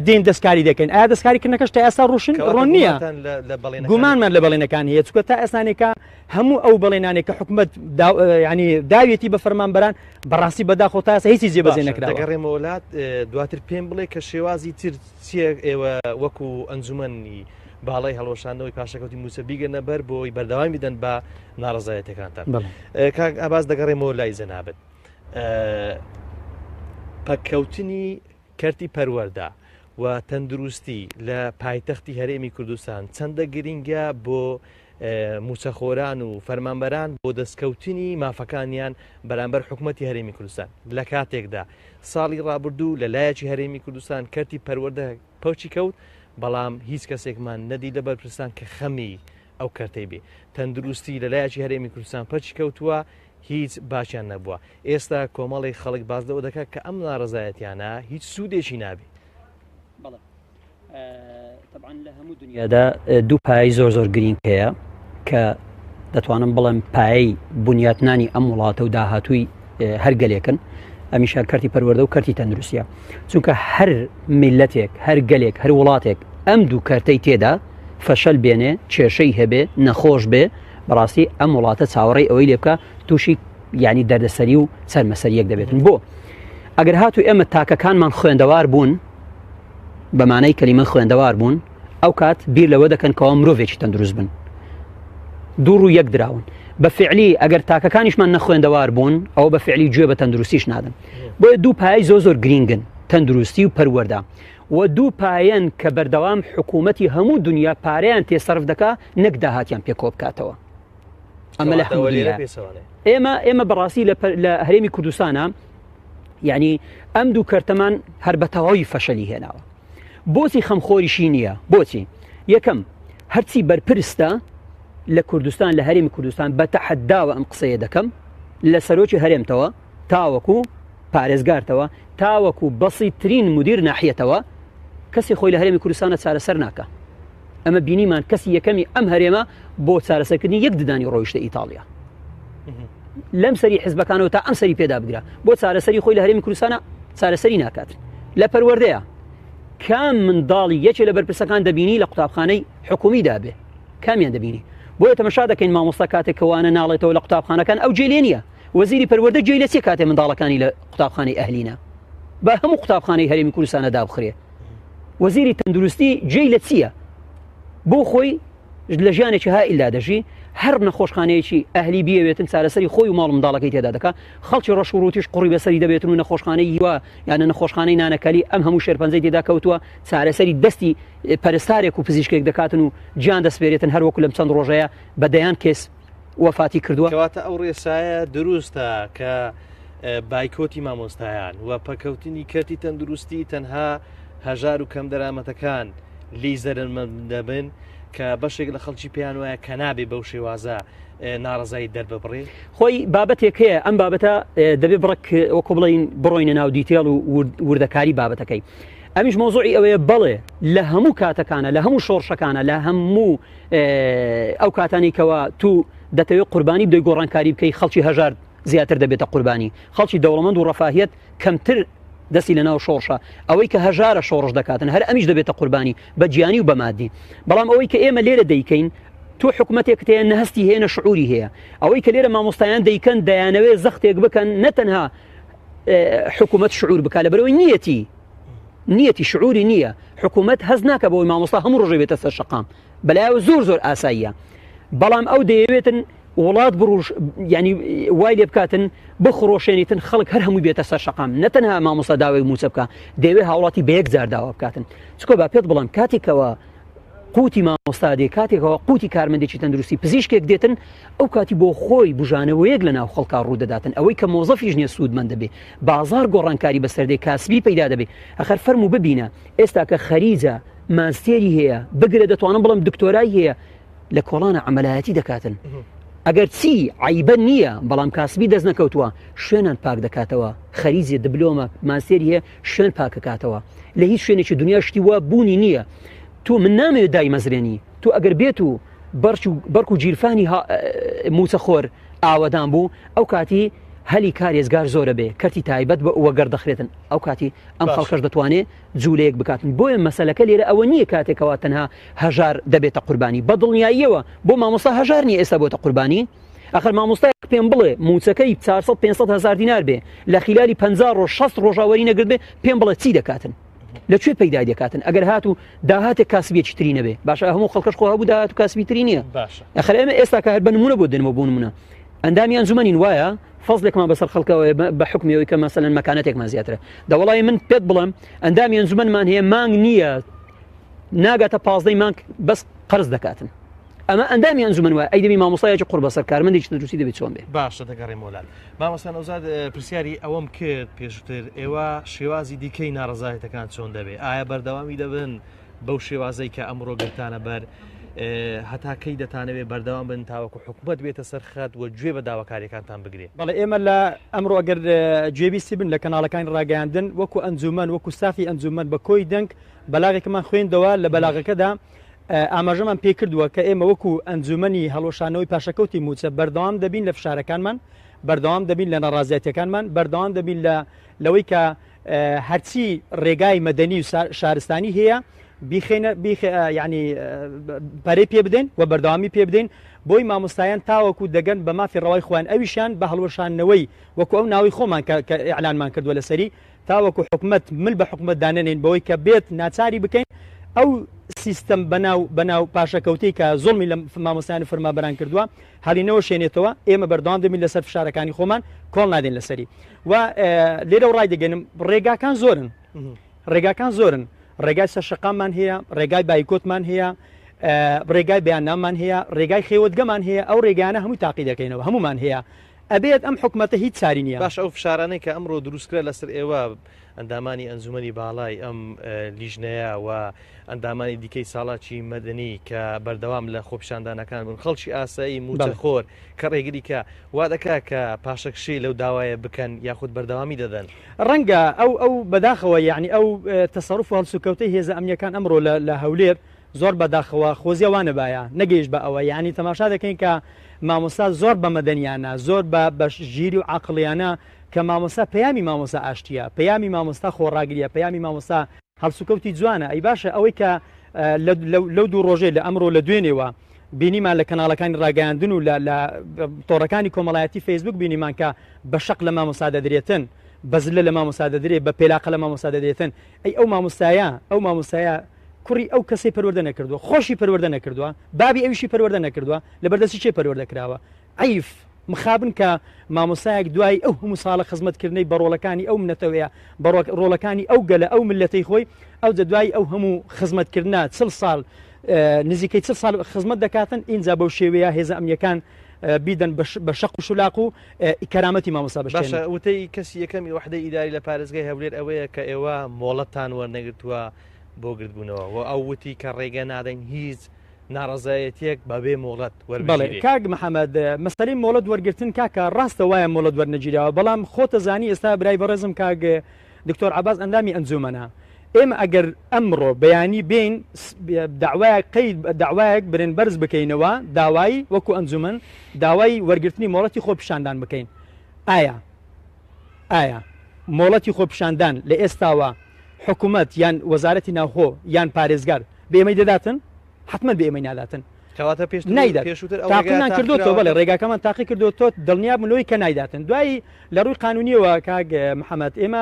دێن دەستکاری دەکەین ئایا دەستکاری کردنەکەش تا ئێستا ڕوشن ڕۆن نییە گومانمان لە بەڵێنەکان هەیە چونکە تا ئێستانێکە هەموو ئەو بەڵێنانێک کە حکومت ینی داوێتی بە فەرمانبەران بەڕاستی بەداخۆ تا ئێستا هیچی جێبەجێ نەکراوە. دەگەڕێمەوە لات دواتر پێم بڵێ کە شێوازی تر چییە ئێوە وەکو ئەنجومەنی باڵای هەڵوەشاندنەوەی پاشەکەوتی مووچە بیگرنە بەر بۆی بەردەوامی بدەن بە ناڕەزایەتەکانتان. کاک ئاباز دەگەڕێمەوە لای جەنابت. پەککەوتنی کەرتی پەروەردە و تەندروستی لە پایتەختی هەرێمی کوردستان چەندە گرینگە بۆ موچەخۆران و فەرمانبەران بۆ دەستکەوتنی مافەکانیان بەرامبەر حکوومەتتی هەرێمی کوردستان لە کاتێکدا ساڵی ڕابردوو لە لایەکی هەرێمی کوردستان کەرتی پەروەردە پەوچی کەوت بەڵام هیچ کەسێکمان نەدی لە بەرپرسان کە خەمی ئەو کەرتەی بێ تەندروستی لە لایەکی هەرێمی کوردستان پەچی کەوتووە. هیچ باکیان نەبووە. ئێستا کۆمەڵێک خەڵک باس لەوە دەکات کە ئەم ناڕەزایەتیانە هیچ سوودێکی نابێت. بەڵێ تەبعەن لە هەموو دنیادا دوو پایەی زۆر زۆر گرینگ هەیە کە دەتوانم بڵێم پایەی بنیاتنانی ئەم وڵاتە و داهاتووی هەر گەلێکن ئەمیشە کەرتی پەروەردە و کەرتی تەندروستیە چونکە هەر میلەتێک هەر گەلێک هەر وڵاتێک ئەم دوو کەرتەی تێدا فەشەل بێنێ کێشەی هەبێ نەخۆش بێ بەڕاستی ئەم وڵاتە چاوەڕێی ئەوەی لێ بکە تووشی یعنی دەردەسەری و چەرمەسەریەک دەبێتن بۆ ئەگەر هاتو ئێمە تاکەکانمان خوێندەوار بوون بە مانای کەلیمە خوێندەوار بوون ئەو کات بیر لەوە دەکەن کەوا مرۆڤێکی تەندروست بن دوو ڕوو یەک دراون بە فعلی ئەگەر تاکەکانیشمان نەخوێندەوار بوون ئەوە بە فعلی گوێ بە تەندروستیش نادەن بۆیە دوو پای زۆر زۆر گرینگن تەندروستی و پەروەردە و دوو پایەن کە بەردەوام حکوومەتی هەموو دنیا پارەیان تێسەرف دەکا نەک داهاتیان پێ کۆ بکاتەوە ئەمە لە هەموو دنیا ئێمە ئێمە بەڕاستی لە هەرێمی کوردستانە یعنی ئەم دوو کەرتەمان هەر بە تەواوی فەشەلی هێناوە بۆچی خەمخۆریشی نییە بۆچی یەکەم هەرچی بەرپرستە لە کوردستان لە هەرێمی کوردستان بە تەحەداوە ئەم قسەیە دەکەم لە سەرۆکی هەرێمتەوە تاوەکو پارێزگارتەوە تاوەکو بەسیترین مدیر ناحیەتەوە کەسی خۆی لە هەرێمی کوردستانە چارەسەر ناکە ئەمە بینیمان کەسی یەکەمی ئەم هەرێمە بۆ چارەسەرکردنی یەک ددانی ڕۆیشتە ئیتاڵیا لەم سەری حزبەکانەوە تا ئەم سەری پێدا بگرە بۆ چارەسەری خۆی لە هەرێمی کوردستانە چارەسەری ناکات لە پەروەردەیە کام منداڵی یەکێ لە بەرپرسەکان دەبینی لە قوتابخانەی حکومی دابێ کامیان دەبینی بۆیە تەمەشا دەکەین مامۆستا کاتێک کەوانە ناڵێتەوە لە قوتابخانەکان ئەو جێ لێ نییە وەزیری پەروەردە گوێی لە چیە کاتێ منداڵەکانی لە قوتابخانەی ئەهلینە با هەموو قوتابخانەی هەرێمی کوردستانە دابخرێ وەزیری تەندروستی گوێی لە چییە بۆ خۆی لە ژیانێکی هائیلدا دەژی هەر نەخۆشخانەیەکی ئەهلی بیەوێتن چارەسەری خۆی و ماڵ منداڵەکەی تێدا دەکا خەڵکی ڕەش و ڕوتیش قوڕی بەسەری دەبێتن و نەخۆشخانەی هیوا یانە نەخۆشخانەی نانەکەلی ئەم هەموو شێرپەنجەی تێدا کەوتووە چارەسەری دەستی پەرستارێک و پزیشکێک دەکاتن و گیان دەسپێرێتن هەروەکو لەم چەند ڕۆژەیە بە دەیان کێس وەفاتی کردووە. کەواتە ئەو ڕێسایە دروستە کە بایکۆتی مامۆستایان و پەکەوتنی کەرتی تەندروستی تەنها هەژار و کەمدەرامەتەکان لێی زەرەرمەند دەبن کە بەشێک لە خەڵکی پێیان وایە کە نابێ بەو شێوازە ناڕەزایی دەرببڕێ. خۆی بابەتێک هەیە ئەم بابەتە دەبێ بڕک وەکو بڵین بڕۆینە ناو detail و وردەکاری بابەتەکەی ئەمیش مۆزوعی ئەوەیە بەڵێ لە هەموو کاتەکانە لە هەموو شۆڕشەکانە لە هەموو ئەو کاتانی کەوا تو دەتەوێت قوربانی بدەی گۆڕانکاری بکەی خەڵکی هەژار زیاتر دەبێتە قوربانی خەڵکی دەوڵەمەند و ڕەفاهیەت کەمتر دەستی لە ناو شۆڕشە ئەوەی کە هەژارە شۆڕش دەکاتن هەر ئەمیش دەبێتە قوربانی بە گیانی و بە مادی بەڵام ئەوەی کە ئێمە لێرە دەیکەین تۆ حکوومەتێکت هەیە نەهستی هەیە نە شعوری هەیە ئەوەی کە لێرە مامۆستایان دەیکەن دەیانەوێت زەختێک بکەن نەتەنها حکوومەت شعور بکە لە بەرەوەی نیەتی نیەتی شعوری نییە حکوومەت هەز ناکە بۆی مامۆستا هەموو ڕۆژێ بێتە سەر شەقام بەلایەوە زۆر زۆر ئاساییە بەڵام ئەو دەیەوێتن وڵات بڕوش ینی وای لێ بکاتن بخڕۆشێنیتن خەڵک هەر هەمووی بێتە سەر شەقام نەتەنها مامۆستا داوای موچە بکە دەیەوێ هاوڵاتی بە یەک جار داوا بکاتن چکۆ با پێت بڵم کاتێکەوە قوتی مامۆستا دێ کاتێکەوە قوتی کارمەندێکی تەندروستی پزیشکێک دێتن ئەو کاتی بۆ خۆی بژانەوەیەک لە ناو خەڵکا ڕوو دەداتن ئەوەی کە مۆزەفیش نیە سوودمەند دەبێ بازار گۆڕانکاری بەسەر دێ کاسبی پەیدا دەبێ ئەخەر فەرموو ببینە ئێستا کە خەریجە ماستێری هەیە بگرە دەتوانم بڵم دکتۆرای هەیە لە کۆڵانە عملایەتی دەکاتن ئەگەر چی عیبە نییە بەڵام کاسبی دەست نەکەوتووە شوێنان پاک دەکاتەوە خەریزی دبلۆمە ماستێری هەیە شوێن پاکەکاتەوە لە هیچ شوێنێکی دنیا شتی وا بوونی نییە تۆ من نامەوێت دایمەزرێنی تۆ ئەگەر بێت و بەرک و گیرفانی موچەخۆر ئاوەدان بوو ئەو کاتی هەلی کارێزگار زۆرە بێ کەرتی تایبەت بە وەگەر دەخرێتن ئەو کاتی ئەم خەڵکەش دەتوانێت جوولەیەک بکاتن بۆیە مەسەلەکە لێرە ئەوە نییە کاتێکەوە تەنها هەژار دەبێتە قوربانی بە دڵنیاییەوە بۆ مامۆستا هەژار نییە ئێستا بۆتە قوربانی ئەخر مامۆستایەک پێم بڵێ موچەکەی 400 500 هزار دینار بێ لە خلالی 50 ڕۆژ 60 ڕۆژاوەری نەگرت بێ پێم بڵێ چی دەکاتن لە کوێ پەیدای دەکاتن ئەگەر هاتوو داهاتێک کاسبیەکی تری نەبێ باشە هەموو خەڵکەش خۆ هەبوو داهات و کاسبی تری نییە باشە ئەخر ئێمە ئێستا کە هەر بە نمونە بۆ دێنمەوە بۆ نمونە ئەندامی ئەنجومەنین وایە فەزلێکمان بەسەر خەڵکەوە بە حکمی ئەوەی کە مەسەلەن مەکانەتێکمان زیاترە دەوەڵی من پێت بڵێم ئەندامی ئەنجومەنمان هەیە مانگ نییە ناگاتە پازدەی مانگ بەس قەرز دەکاتن ئەمە ئەندامی ئەنجومەن وایە ئەی دەبی مامۆستایەکی قوڕ بەسەر کارمەندێکی تەندروستی دەبێت چۆن بێ باشە دەگەڕێمەوە لات مامۆستا نەوزاد پرسیاری ئەوەم کرد پێشتر ئێوە شێوازی دیکەی ناڕەزایەتەکان چۆن دەبێ ئایا بەردەوامی دەبن بەو شێوازەی کە ئەمڕۆ گرتانە بەر؟ هەتا کەی دەتانەوێت بەردەوام بن تاوەکو حکومەت بێتە سەر خەت و گوێ بە داواکاریەکانتان بگرێ؟ بەڵێ ئێمە لە ئەمڕۆ ئەگەر گوێبیستی بن لە کەناڵەکانی ڕاگەیاندن وەکو ئەنجومەن وەکو ستافی ئەنجومەن بە کۆی دەنگ بەلاغێکمان خوێندەوە لە بەلاغەکەدا ئاماژەمان پێکردووە کە ئێمە وەکو ئەنجومەنی هەڵوەشانەوەی پاشەکەوتی مووچە بەردەوام دەبین لە فشارەکانمان بەردەوام دەبین لە ناڕازیاتیەکانمان بەردەوام دەبین لە لەوەی کە هەرچی ڕێگای مەدەنی و شارستانی هەیە بیخینە ینی پەرەی پێ بدەین و بەردەوامی پێ بدەین بۆی مامۆستایان تاوەکو دەگەن بە مافی ڕەوای خۆیان ئەویشیان بە هەڵوەشاندنەوەی وەکو ئەو ناوەی خۆمان کە ئیعلانمان کردووە لەسەری تاوەکو حکومەت مل بە حکومەت دانەنێین بەوەی کە بێت ناچاری بکەین ئەو سیستەم بەناو بەناو پاشەکەوتەی کە زوڵمی لە مامۆستایان و فەرمانبەران کردووە هەڵینەوەشێنێتەوە ئێمە بەردەوام دەبین لەسەر فشارەکانی خۆمان کۆڵ نادەین لەسەری و لێرەوە ڕایدەگەنم ڕێگاکان زۆرن ڕێگاکان زۆرن ڕێگای سەر شەقاممان هەیە، ڕێگای بایکۆتمان هەیە، ڕێگای بەیاننامەمان هەیە، ڕێگای خێوەتگەمان هەیە، ئەو ڕێگایانە هەمووی تاقی دەکەینەوە، هەموومان هەیە. ئەبێت ئەم حکومەتە هیچ چاری نییە. باشە ئەو فشارانەی کە ئەمڕۆ دروستکرا لەسەر ئێوە ئەندامانی ئەنجومەنی باڵای ئەم لیژنەیە و ئەندامانی دیکەی ساڵاکی مەدەنی کە بەردەوام لە خۆپیشاندانەکان بوون خەڵکی ئاسایی مووچەخۆر کە ڕێگری کە وا دەکا کە پاشەکشەی لەو داوایە بکەن یاخود بەردەوامی دەدەن؟ ڕەنگە ئەو ئەو بەداخەوە یەعنی ئەو تەسەروف و هەڵسوکەوتەی هێزە ئەمنیەکان ئەمڕۆ لە لە هەولێر زۆر بەداخەوە خۆزیە وا نەبایە نەگەیشت بە ئەوە یەعنی تەماشا دەکەین کە مامۆستا زۆر بە مەدەنیانە زۆر بە بە ژیری و عەقڵیانە کە مامۆستا پەیامی مامۆستا ئاشتیە پەیامی مامۆستا خۆڕاگریە پەیامی مامۆستا هەڵسوکەوتی جوانە ئەی باشە ئەوەی کە لە لەو دوو ڕۆژەی لە ئەمڕۆ لە دوێنێوە بینیمان لە کەناڵەکانی ڕاگەیاندن و لە لە تۆڕەکانی کۆمەڵایەتی فەیسبوک بینیمان کە بە شەق لە مامۆستا دەدرێتن بە زلە لە مامۆستا دەدرێت بە پێلاقە لە مامۆستا دەدرێتن ئەی ئەو مامۆستایە ئەو مامۆستایە کوڕی ئەو کەسەی پەروەردە نەکردووە خۆشی پەروەردە نەکردووە بابی ئەویشی پەروەردە نەکردووە لەبەردەستی کێ پەروەردە کراوە عەیف مخابن کە مامۆستایەک دوای ئەو هەموو ساڵە خزمەتکردنەی بە ڕۆڵەکانی ئەو نەتەوەیە، بە ڕۆڵەکانی ئەو گەلە، ئەو میللەتەی خۆی، ئەوجە دوای ئەو هەموو خزمەتکردنە چل ساڵ، نزیکەی چل ساڵ خزمەت دەکاتن، ئینجا بەو شێوەیە هێزە ئەمنییەکان بیدەن بە شەق و شولاق و کەرامەتی مامۆستا بشکێنن. باشە وتەی کەسی یەکەمی وەحدەی ئیداری لە پارێزگای هەولێر ئەوەیە کە ئێوە مۆڵەتتان وەرنەگرتووە بۆ گردبوونەوە و ئەو وتی کە ڕێگە نادەین هیچ ناڕەزایەتیەک بە بێ مۆڵەت وەربگیرێ. بەڵێ کاک محەمەد، مەسەلەی مۆڵەت وەرگرتن کاکە ڕاستە وایە مۆڵەت وەرنەگیراوە، بەڵام خۆتەزانی ئێستا برای بەڕێزم کاک دکتۆر عەباس ئەندامی ئەنجومەنە، ئێمە ئەگەر ئەمڕۆ بەیانی بێین دەعوایەک قەید دەعوایەک برێن بەرز بکەینەوە داوای وەکو ئەنجومەن داوای وەرگرتنی مۆڵەتی خۆپیشاندان بکەین ئایا ئایا مۆڵەتی خۆپیشاندان لە ئێستاوە حکومەت یان وەزارەتی ناوخۆ یان پارێزگار بە ئێمەی دەداتن؟ حەتمەن بە ئێمەی ناداتن. کەواتە پێشتر نایدات. پێشووتر ئەو ڕێگایە تاقیمان تاقی کردۆتەوە، بەڵێ کراوەتە؟ ڕێگاکەمان تاقی کردۆتەوە، دڵنیا بوون لەوەی کە نایداتن. دوایی لە ڕووی قانوونییەوە کاک محەمەد ئێمە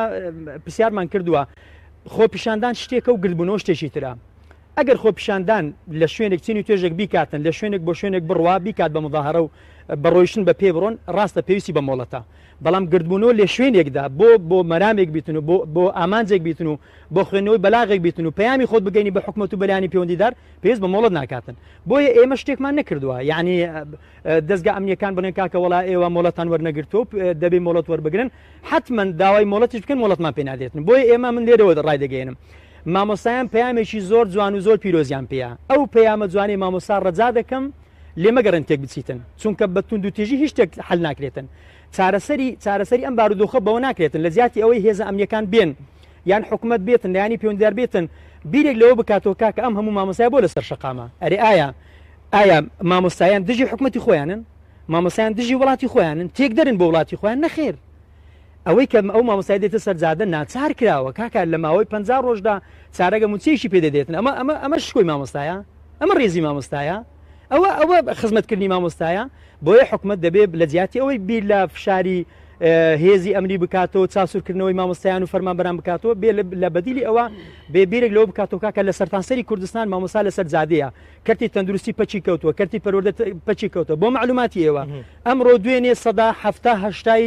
پرسیارمان کردووە، خۆپیشاندان شتێکە و گردبوونەوە شتێکی ترە. ئەگەر خۆپیشاندان لە شوێنێک چین و توێژێک بیکاتن، لە شوێنێک بۆ شوێنێک بڕوا، بیکات بە مظاهرە و بە ڕۆیشتن بە پێ بڕۆن، ڕاستە پێویستی بە مۆڵەتە. بەڵام گردبوونەوە لە شوێنێکدا بۆ بۆ مەرامێک بیتن و بۆ بۆ ئامانجێک بیتن و بۆ خوێندنەوەی بەلاغێک بیتن و پەیامی خۆت بگەینی بە حکومەت و بەلایەنی پەیوەندیدار پێویست بە مۆڵەت ناکاتن. بۆیە ئێمە شتێکمان نەکردووە یعنی دەزگا ئەمنیەکان بڵێن کاکە وەڵا ئێوە مۆڵەتان وەرنەگرتووە و دەبێ مۆڵەت وەربگرن، حەتمەن داوای مۆڵەتیش بکەن مۆڵەتمان پێ نادرێتن. بۆیە ئێمە من لێرەوە ڕایدەگەیەنم مامۆستایان پەیامێکی زۆر جوان و زۆر پیرۆزیان پێیە، ئەو پەیامە جوانەی مامۆستا ڕەجا دەکەم لێ مەگەڕێن تێک بچیتن، چونکە بە توندوتیژی هیچ شتێک حەل ناکرێتن. چارەسەری چارەسەری ئەم بارودۆخە بەوە ناکرێتن لە جیاتی ئەوەی هێزە ئەمنیەکان بێن یان حکومەت بێتن لایەنی پەیوەندیدار بێتن بیرێک لەوە بکاتەوە کاکە ئەم هەموو مامۆستایە بۆ لەسەر شەقامە ئەرێ ئایا ئایا مامۆستایان دژی حکومەتی خۆیانن مامۆستایان دژی وڵاتی خۆیانن تێکدەرن بۆ وڵاتی خۆیان نەخێر ئەوەی کە ئەو مامۆستای دێتە سەر جادە ناچار کراوە کاکە لە ماوەی 50 ڕۆژدا چارەگە موچەیەکی پێ دەدێتن ئەمە ئەمە ئەمە شکۆی مامۆستایە ئەمە ڕێزی مامۆستایە ئەوە ئەوە خزمەتکردنی مامۆستایە بۆیە حکومەت دەبێ لە جیاتی ئەوەی بیر لە فشاری هێزی ئەمنی بکاتەوە چاسورکردنەوەی مامۆستایان و فەرمانبەران بکاتەوە بێ لە بەدیلی ئەوە بێ بیرێک لەوە بکاتەوە کاکە لە سەرتاسەری کوردستان مامۆستا لەسەر جادەیە کەرتی تەندروستی پەکی کەوتووە کەرتی پەروەردە پەکی کەوتووە بۆ معلوماتی ئێوە ئەمڕۆ دوێنێ سەدا حەفتا هەشتای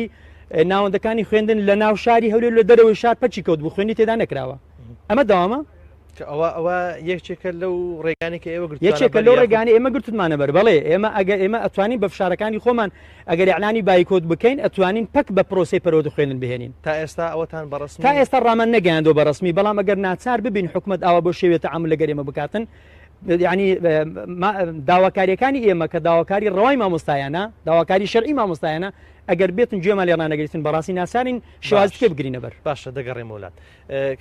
ناوەندەکانی خوێندن لە ناو شاری هەولێر لە دەرەوەی شار پەکی کەوت بوو خوێندنی تێدا نەکراوە ئەمە دەوامە؟ کە ئەوە ئەوە یەکێکە لەو ڕێگانەی کە ئێوە گرتووتانە یەکێکە بەر لەو یاخود ڕێگانەی ئێمە گرتووتمانە بەر بەڵێ ئێمە ئەگەر ئێمە ئەتوانین بە فشارەکانی خۆمان ئەگەر ئیعلانی بایکۆت بکەین ئەتوانین پەک بە پرۆسەی پەروەردە خوێندن بهێنین. تا ئێستا ئەوەتان بە ڕەسمی. تا ئێستا ڕامان نەگەیاندووە بە ڕەسمی بەڵام ئەگەر ناچار ببین حکومەت ئاوا بەو شێوەیە تەعامول لەگەر ئێمە بکاتن. یعنی داواکاریەکانی ئێمە کە داواکاری ڕەوای مامۆستایانە، داواکاری شەرعی مامۆستایانە، ئەگەر بێتن گوێمان لێ ڕانەگریتن بەڕاستی ناچارین شێوازی باش تکێ بگرینە بەر. باشە دەگەڕێمەوە لات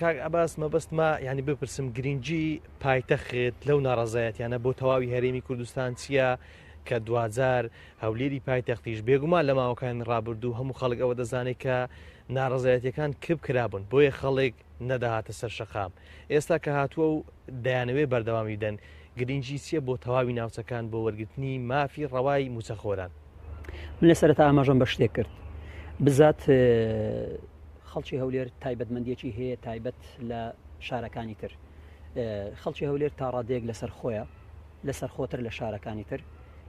کاک عەباس، مەبەستمە یعنی بپرسم گرنگی پایتەخت لەو ناڕەزایەتیانە بۆ تەواوی هەرێمی کوردستان چییە کە دواجار هەولێری پایتەختیش بێگومان لە ماوەکانی ڕابردوو هەموو خەڵک ئەوە دەزانێت کە ناڕەزایەتیەکان کپ کرابوون بۆیە خەڵک نەدەهاتە سەر شەقام ئێستا کە هاتووە و دەیانەوێت بەردەوامی بدەن گرنگی چییە بۆ تەواوی ناوچەکان بۆ وەرگرتنی مافی ڕەوای مووچەخۆران؟ من لە سەرەتا ئاماژەم بە شتێک کرد بزات خەڵکی هەولێر تایبەتمەندیەکی هەیە تایبەت لە شارەکانی تر خەڵکی هەولێر تا ڕادەیەک لەسەر خۆیە لەسەر خۆتر لە شارەکانی تر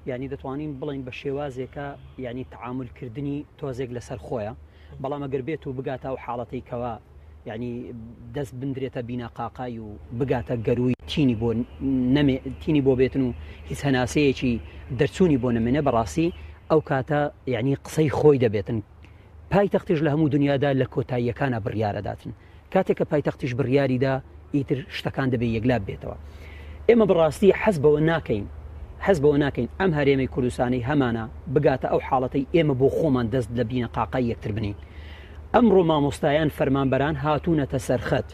یعنی دەتوانین بڵین بە شێوازێکە یعنی تعاملکردنی تۆزێک لەسەر خۆیە بەڵام ئەگەر بێت و بگاتە ئەو حاڵەتەی کەوا یعنی دەست بندرێتە بیناقاقای و بگاتە گەروی تینی بۆ نەمێ تینی بۆ بێتن و هیچ هەناسەیەکی دەرچوونی بۆ نەمێنێ بەڕاستی ئەو کاتە یعنی قسەی خۆی دەبێتن پایتەختیش لە هەموو دنیادا لە کۆتاییەکانە بڕیارەداتن کاتێک کە پایتەختیش بڕیاری دا ئیتر شتەکان دەبێ یەکلا ببێتەوە. ئێمە بەڕاستی حەز بەوە ناکەین حەز بەوە ناکەین ئەم هەرێمەی کوردستانەی هەمانە بگاتە ئەو حاڵەتەی ئێمە بۆ خۆمان دەست لە بینە قاقای یەکتر بنین. ئەمڕۆ مامۆستایان فەرمانبەران هاتوونەتە سەرخەت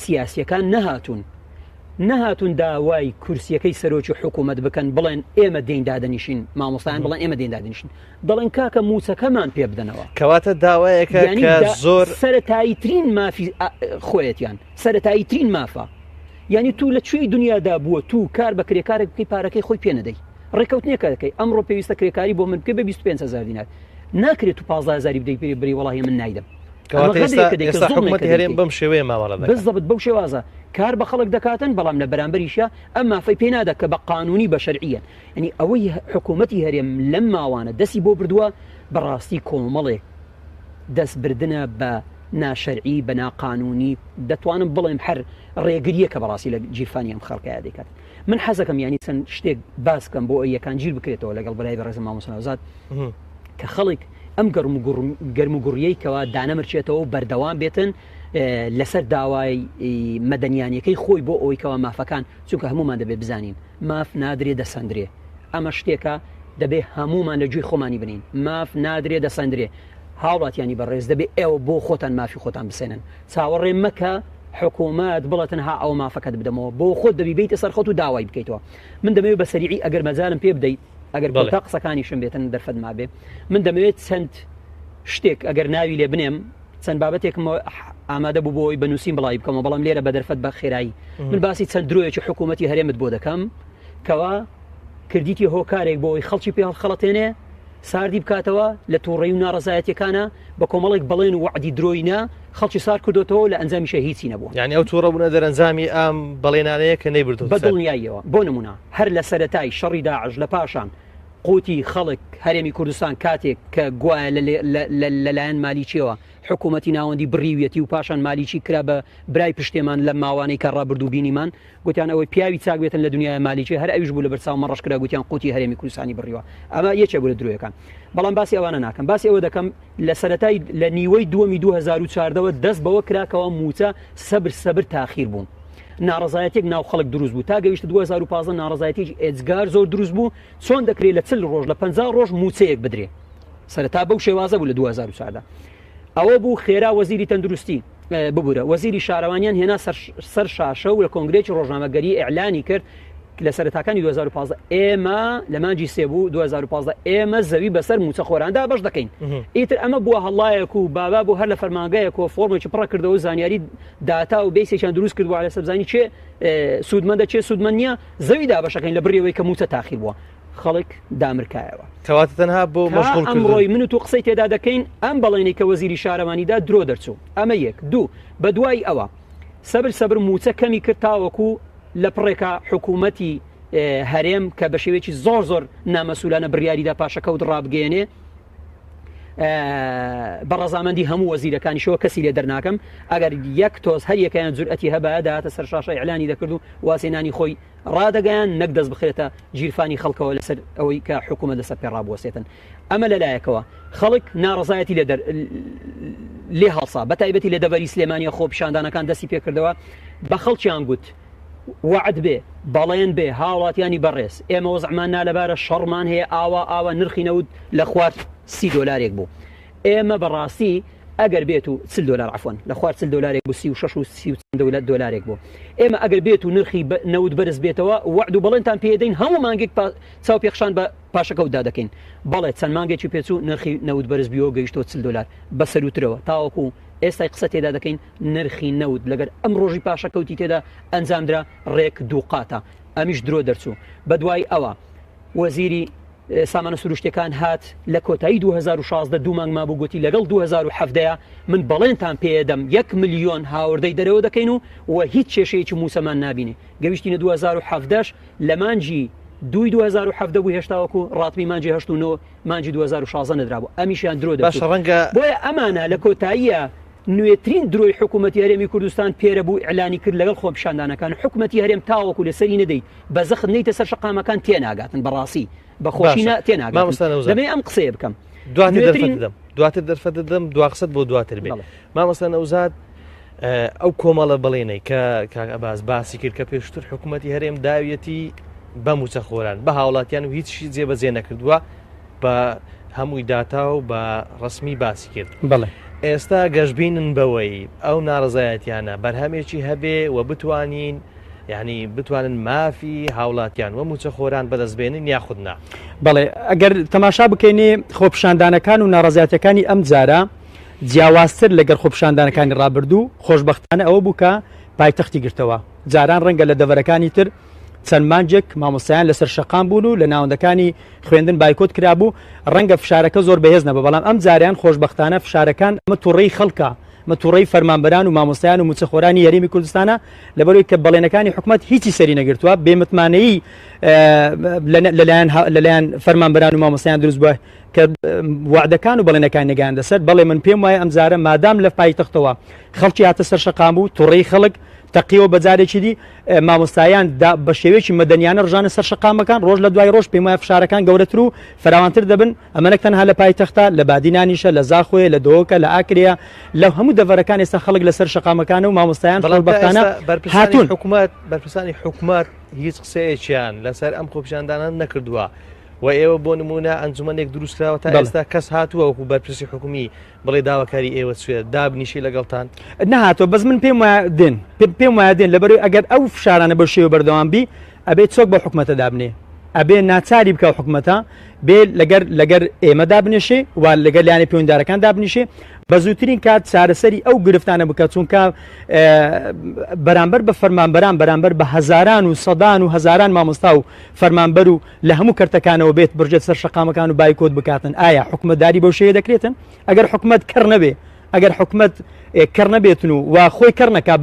سیاسیەکان نەهاتوون نەهاتوون داوای کورسیەکەی سەرۆکی حکوومەت بکەن بڵێن ئێمە دێین دادەنیشین مامۆستایان بڵێن ئێمە دێین دادەنیشین دەڵێن کاکە مووچەکەمان پێ بدەنەوە. کەواتە داوایەکە یانی کە دا زۆر. سەرەتایی ترین مافی خۆیەتیان سەرەتایی ترین مافە یانی تو لە کوێی دنیادا بووە تو کار بە کرێکارێک بکەی پارەکەی خۆی پێ نەدەی ڕێکەوتنێکە دەکەی ئەمڕۆ پێویستە کرێکاری بۆ من بکەی بە 25 هزار دینار ناکرێت تو 15 هزاری بدەی پێ بری وەڵاهی من نایدەم ئەمە کەواتە ئێستا غەدرێکە دەیکە ئێستا زوڵمێکە حکوومەتی هەرێم دەیکەی بەم شێوەیە مامەڵە دەکات. بالضبط بەو شێوازە کار بە خەڵک دەکاتن بەڵام لە بەرامبەریشە ئەم مافەی پێ نادا کە بە قانونی بە شەرعیە یانی ئەوەی حکوومەتی هەرێم لەم ماوانە دەستی بۆ بردووە بەڕاستی کۆمەڵێک دەست بردنە بە ناشەرعی بە ناقانونی دەتوانم بڵێم هەر ڕێگریەکە بەڕاستی لە گیرفانی ئەم خەڵکەیا دەیکات من حەزەکەم یانی چەند شتێک باس بکەم بۆ ئەوەی یەکانگیر بکرێتەوە لەگەڵ برای بەڕێزم مامۆستا نەوزاد کە خەڵک ئەم گەرم و گوڕ گەرم و گوڕیەی کەوا دانەمرچێتەوە و بەردەوام بێتن لەسەر داوای مەدەنیانەکەی خۆی بۆ ئەوەی کەوا مافەکان چونکە هەمومان دەبێت بزانین ماف نادرێ دەسەندرێ ئەمە شتێکە دەبێ هەموومان لە گوێی خۆمانی بنین ماف نادرێ دەسەندرێ هاوڵاتیانی بەڕێز دەبێ ئێوە بۆ خۆتان مافی خۆتان بسێنن چاوەڕێ مەکە حکوومەت بڵێتن ها ئەوە مافەکەت بدەمەوە بۆ خۆت دەبی بیتە سەر خۆت و داوای بکەیتەوە من دەمەوێت بە سەریعی ئەگەر مەجالم پێ بدەیت ئەگەر کۆتا قسەکانیشم بێتن دەرفەت مابێ من دەمەوێت چەند شتێک ئەگەر ناوی لێ بنێم چەند بابەتێکم ئامادە بوو بۆی بە نووسین بڵاوی بکەمەوە بەڵام لێرە بە دەرفەت بە خێرایی من باسی چەند درۆیەکی حکوومەتی هەرێمت بۆ دەکەم کەوا کردیتی هۆکارێک بۆ ئەوی خەڵکی پێ هەڵخەڵەتێنێ ساردی بکاتەوە لە تووڕەی و ناڕەزایەتیەکانە بە کۆمەڵێک بەڵێن و وەعدی درۆینە خەڵکی سارد کردوتەوە لە ئەنجامیشە هیچی نەبووە. یعنی ئەو تووڕەبوونە دەرەنجامی ئەم بەڵێنانەیە کە نەیبردۆتە بە سەر. دڵنیاییەوە بۆ نمونە هەر لە سەرەتای شەڕی داعش لە پاشان قوتی خەڵک هەرێمی کوردستان کاتێک کە گوایە لەلایەن مالیکیەوە حکوومەتی ناوەندی بڕیویەتی و پاشان مالیکی کرا بە برای پشتێمان لە ماوانەی کە ڕابردوو بینیمان گوتیان ئەوەی پیاوی چاک بێتن لە دنیای مالیکی هەر ئەویش بوو لە بەرچاومان ڕەش کرا گوتیان قوتی هەرێمی کوردستانی بڕیوە ئەمە یەکێک بوو لە درۆیەکان بەڵام باسی ئەوانە ناکەم باسی ئەوە دەکەم لە سەرەتای لە نیوەی دووەمی 2014ەوە دەست بەوە کرا کەوا مووچە سەبر سەبر تاخیر بوو ناڕەزایەتێک ناو خەڵک دروست بوو تا گەیشتە 2015 ناڕەزایەتێکی ئێجگار زۆر دروست بوو چۆن دەکرێت لە 40 ڕۆژ لە 50 ڕۆژ مووچەیەک بدرێ سەرەتا بەو شێوازە بوو لە 2014 ئەوە بوو خێرا وەزیری تەندروستی ببورە وەزیری شارەوانیان هێنا سەر شاشە و لە کۆنگرێکی ڕۆژنامەگەری ئیعلانی کرد لە سەرەتاکانی 2015 ئێمە لە مانگی سێ بوو 2015 ئێمە زەوی بەسەر موچەخۆراندا بەش دەکەین ئیتر ئەمە بووە هەڵایەک و بابا بۆ هەر لە فەرمانگەیەک و فۆرمێکی پڕە کردەوە زانیاری داتا و بیسێکیان دروست کردووە لەسەر بزانی چێ سوودمەندە چێ سوودمەند نییە زەوی دابەشەکەین لە بڕیەوەی کە موچە تاخیر بووە خەڵک دامرکایەوە. کەواتە تەنها بۆ مەشغوڵ کردن. تا ئەمڕۆی من و تۆ قسەی تێدا دەکەین ئەم بەڵێنەی کە وەزیری شارەوانی دا درۆ دەرچوو. ئەمە یەک. دوو، بە دوای ئەوە سەبر سەبر مووچە کەمی کرد تاوەکو لە پڕێکا حکوومەتی هەرێم کە بە شێوەیەکی زۆر زۆر نامەسوولانە بڕیاری دا پاشەکەوت ڕابگەیەنێ بە ڕەزامەندی هەموو وەزیرەکانیشەوە کەسی لێ دەرناکەم ئەگەر یەک تۆز هەر یەکەیان جورئەتی هەبایە دەهاتە سەر شاشە ئیعلانی دەکرد و وازهێنانی خۆی ڕادەگەیاند نەک دەست بخرێتە گیرفانی خەڵکەوە لەسەر ئەوەی کە حکوومەت لەسەر پێ ڕابوەستێتن. ئەمە لە لایەکەوە خەڵک ناڕەزایەتی لێ دەر لێ هەڵسا بە تایبەتی لە دەڤەری سلێمانیە خۆپیشاندانەکان دەستی پێکردەوە بە خەڵکیان گوت وەعد بێ، بەڵێن بێ، هاوڵاتیانی بەڕێز، ئێمە وەزعمان نالەبارە، شەڕمان هەیە، ئاوا ئاوا نرخی نەوت لە خوار 30 دۆلارێک بوو. ئێمە بەڕاستی ئەگەر بێت و 40 دۆلار عەفوەن لە خوار 40 دۆلارێک بوو 36 و 30 و چەند دۆلارێک بوو. ئێمە ئەگەر بێت و نرخی نەوت بەرز بێتەوە، وەعد و بەڵێنتان پێدەین هەموو مانگێک چاو پێخشان بە پاشەکەوتدا دەکەین. بەڵێ چەند مانگێکی پێچوو نرخی نەوت بەرز بیەوە گەیشتەوە 40 دۆلار بە سەرووترەوە تاوەکو ئێستای قسە تێدا دەکەین نرخی نەوت لەگەر ئەم ڕۆژی پاشەکەوتی تێدا ئەنجامدرا ڕێک دووقاتە ئەمیش درۆ دەرچوو بەدوای ئەوە وەزیری سامانە سروشتەکان هات لە کۆتایی 2016 دوو مانگ مابوو گوتی لەگەڵ 2017 من بەڵێنتان پێدەم یەک ملیۆن هاوردەی دەرەوە دەکەین و و هیچ کێشەیەکی موسەمان نابینێ گەویشتینە 2017 لە مانجی دووی 2017 بوو هێشتاوەکو ڕاتبی مانجی 8 و 9 مانگی 2016 نەدرابوو ئەمیشیان درۆ باشە دەچوو ڕەنگە بۆیە ئەمانە لە کۆتاییە نوێترین درۆی حکوومەتی هەرێمی کوردستان پێرە بوو ئیعلانی کرد لەگەڵ خۆپیشاندانەکان حکوومەتی هەرێم تاوەکو لەسەری نەدەیت بە زەخت نەیتە سەر شەقامەکان تێناگاتن بەڕاستی بە خۆشی باشە نا تێناگاتن مامۆستا نەوزاد دەمەوێ ئەم قسەیە بکەم دواتر دەرفەت نوێترین دەدەم دواتر دەرفەت دەدەم دواقسەت بۆ دواتر بێ بەڵێ مامۆستا نەوزاد ئەو کۆمەڵە بەڵێنەی کە کاک عەباس باسی کرد کە پێشتر حکوومەتی هەرێم داویەتی بە مووچەخۆران بە هاوڵاتیان و هیچ جێبەجێ نەکردووە بە هەمووی داتا و بە ڕسمی باسی کرد بەڵێ ئێستا گەشببینن بەوەی ئەو ناڕزایەتیانە بەرهەمێکی هەبێ و بتوانین یعنی بتوانن مافی هاوڵاتیان و موچەخۆران بەدەستبێنن یاخود نا بەڵێ ئەگەر تەماشا بکەینێ خۆپیشاندانەکان و ناڕەزایەتیەکانی ئەم جارە جیاوازتر لەگەر خۆپیشاندانەکانی ڕابردوو، خۆشبەختانە ئەوە بوو کە پایتەختی گرتەوە. جاران ڕەنگە لە دەڤەرەکانی تر چەند مانگێک مامۆستایان لەسەر شەقام بوون و لە ناوەندەکانی خوێندن بایکۆت کرابوو، ڕەنگە فشارەکە زۆر بەهێز نەبوو، بەڵام ئەم جارەیان خۆشبەختانە فشارەکان ئەمە توڕەیی خەڵکە، ئەمە توڕەیی فەرمانبەران و مامۆستایان و مووچەخۆرانی هەرێمی کوردستانە، لەبەرئەوەی کە بەڵێنەکانی حکومەت هیچی سەری نەگرتووە، بێمتمانەیی لەلایەن فەرمانبەران و مامۆستایان دروست بووە. کە وەعدەکان و بەڵێنەکانی نەگەیاندە سەر، بەڵێ من پێم وایە ئەمجارە مادام لە پایتەختەوە خەڵکی هاتە سەر شەقام و توڕەی خەڵک تەقیەوە بە جارێکی دی مامۆستایان بە شێوەیەکی مەدەنیانە ڕژانە سەر شەقامەکان ڕۆژ لە دوای ڕۆژ پێم وایە فشارەکان گەورەتر و فراوانتر دەبن ئەمە نەک تەنها لە پایتەختە لە بادینانیشە لە زاخۆیە لە دهۆکە لە ئاکرەیە لە هەموو دەڤەرەکان ئێستا خەڵک لەسەر شەقامەکانە و مامۆستایان بەڵام تا خۆشبەختانە ئێستا بەرپرسانی هاتوون. حکومەت بەرپرسانی حکومەت هیچ قسەیەکیان لەسەر ئەم خۆپیشاندانە نەکردووە و ئێوە بۆ نمونە ئەنجومەنێک دروستکراوە تا ئێستا کەس هاتووە وەکو بەرپرسی حکومی بڵێ داواکاری ئێوە چێ دابنیشی لەگەڵتان؟ نەهاتووە بەس من پێم وایە دێن پێم وایە دێن لەبەرەوەی ئەگەر ئەو فشارانە بەو شێوە بەردەوام بی ئەبێ چۆک بە حکومەتە دابنێ ئەبێ ناچاری بکە حکومەتە بێ لەگەر لەگەر ئێمە دابنیشێ و لەگەر لایەنە پەیوەندیدارەکان دابنیشێ بە زووترین کات چارەسەری ئەو گرفتانە بکە چونکە بەرامبەر بە فەرمانبەران بەرامبەر بە هەزاران و سەدان و هەزاران مامۆستا و فەرمانبەر و لە هەموو کەرتەکانەوە بێت بڕژێت سەر شەقامەکان و بایکۆت بکاتن ئایا حکومەتداری بەو شێوەیە دەکرێتن ئەگەر حکومەت کەڕ نەبێ ئەگەر حکومەت کەڕ نەبێتن و وا خۆی کەڕ نەکا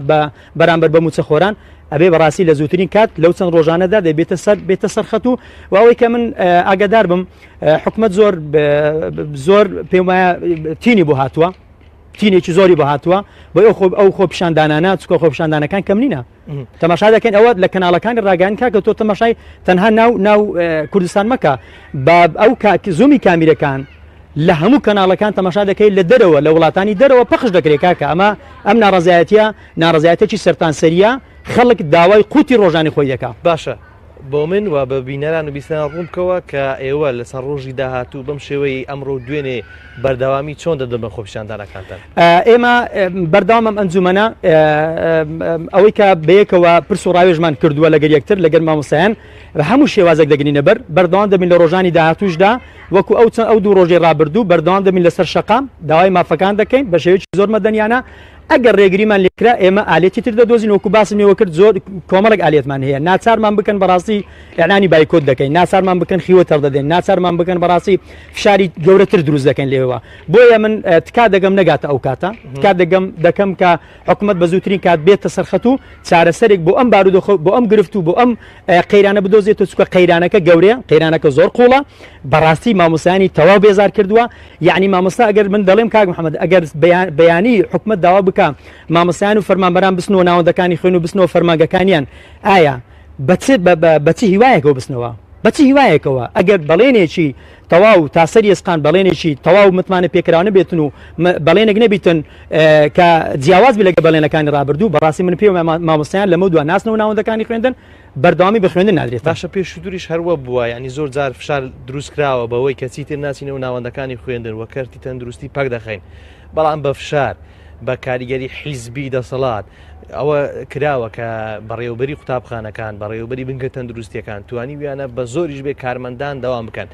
بە بەرامبەر بە موچەخۆران ئەبێ بەڕاستی لە زووترین کات لەو چەند ڕۆژانەدا دەبێتە سەر بێتە سەرخەت و و ئەوەی کە من ئاگادار بم حکومەت زۆر زۆر پێم وایە تینی بۆ هاتووە تینێکی زۆری بۆ هاتووە بۆ ئەو خۆ ئەو خۆپیشاندانانە چکە خۆپیشاندانەکان کەم نینە تەماشا دەکەین ئەوە لە کەناڵەکانی ڕاگەیان کاکە تۆ تەماشای تەنها ناو ناو کوردستان مەکە با ئەو زوومی کامیرەکان لە هەموو کەناڵەکان تەماشا دەکەیت لە دەرەوە لە وڵاتانی دەرەوە پەخش دەکرێت کاکە ئەمە ئەم ناڕزایەتە ناڕزایەتێکی سەرتانسەریە خەڵک داوای قوتی ڕۆژانی خۆی دەکا باشە بۆ من و بە بینەران و بیستەران ڕوون بکەوە کە ئێوە لەسەر ڕۆژی داهاتوو بەم شێوەیەی ئەمڕۆ و دوێنێ بەردەوامی چۆن دەدەن بە خۆپیشاندانەکانتان؟ ئێمە بەردەوام ئەم ئەنجومەنە ئەوەی کە بەیەکەوە پرس و ڕاوێژمان کردووە لەگەر یەکتر لەگەر مامۆستایان بە هەموو شێوازێک دەگرینە بەر بەردەوام دەبین لە ڕۆژانی داهاتووشدا وەکو ئەو چەند ئەو دوو ڕۆژەی ڕابردوو بەردەوام دەبین لەسەر شەقام داوای مافەکان دەکەین بە شێوەیەکی زۆر مەدەنیانە ئەگەر ڕێگریمان لێکرا ئێمە ئالێتی تر دەدۆزین وەکو باسم لێوە کرد زۆر کۆمەڵێک ئالێتمان هەیە ناچارمان بکەن بەڕاستی ئیعلانی بایکۆت دەکەین ناچارمان بکەن خیوە تەڕ دەدەین ناچارمان بکەن بەڕاستی فشاری گەورەتر دروست دەکەین لێوە بۆیە من تکا دەگەم نەگاتە ئەو کاتە تکا دەگەم دەکەم کە حکومت بە زووترین کات بێتە سەرخەت و چارەسەرێک بۆ ئەم بارودۆخ بۆ ئەم گرفت و بۆ ئەم قەیرانە بدۆزێتەوە چونکە قەیرانەکە گەورەیە قەیرانەکە زۆر قوڵە بەڕاستی مامۆستایانی تەواو بێزار کردووە یعنی مامۆستا ئەگەر من دەڵێم کاک محەممەد ئەگەر بەیانی حکومت داوا بکە مامۆستایان و فەرمانبەران بچنەوە ناوەندەکانی خوێن و بچنەوە فەرمانگەکانیان ئایا بەچ بەچ هیوایەکەوە بچنەوە؟ بە چ هیوایەکەوە؟ ئەگەر بەڵێنێکی تەواو تا سەری ئێسقان بەڵێنێکی تەواو متمانە پێکراو نەبێتن و بەڵێنێک نەبیتن کە جیاواز بێت لەگە بەڵێنەکانی ڕابردوو، بەڕاستی من پێم مامۆستایان لەمە دوا ناسنەوە ناوەندەکانی خوێندن بەردەوامی بە خوێندن نادرێت. باشە پێشووتریش هەروە بووە یعنی زۆر جار فشار دروست کراوە بەوەی کە چیتر ناچینەوە ناوەندەکانی خوێندن و کەرتی تەندروستی پەک دەخەین بەڵام بە فشار بە کاریگەری حیزبی دەسەڵات ئەوە کراوە کە بەڕێوەبەری قوتابخانەکان، بەڕێوەبەری بنکە تەندروستیەکان توانیویانە بە زۆریش بێ کارمەندان دەوام بکەن.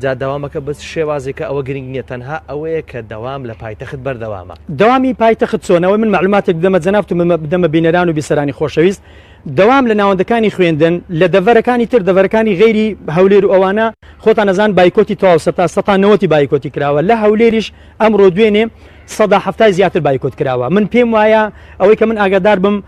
جا دەوامەکە بە چ شێوازێکە ئەوە گرنگ نییە، تەنها ئەوەیە کە دەوام لە پایتەخت بەردەوامە. دەوامی پایتەخت چۆنە؟ ئەوەی من مەعلوماتێک بدەمە جەنابت و بدەمە بینەران و بیسەرانی خۆشەویست، دەوام لە ناوەندەکانی خوێندن لە دەڤەرەکانی تر، دەڤەرەکانی غەیری هەولێر و ئەوانە خۆتان ئەزان بایکۆتی تەواو سەتا سەتا نەوەتی بایکۆتی کراوە، لە هەولێریش ئەمڕۆ دوێنێ سەدا حەفتای زیاتر بایکۆت کراوە من پێم وایە ئەوەی کە من ئاگادار بم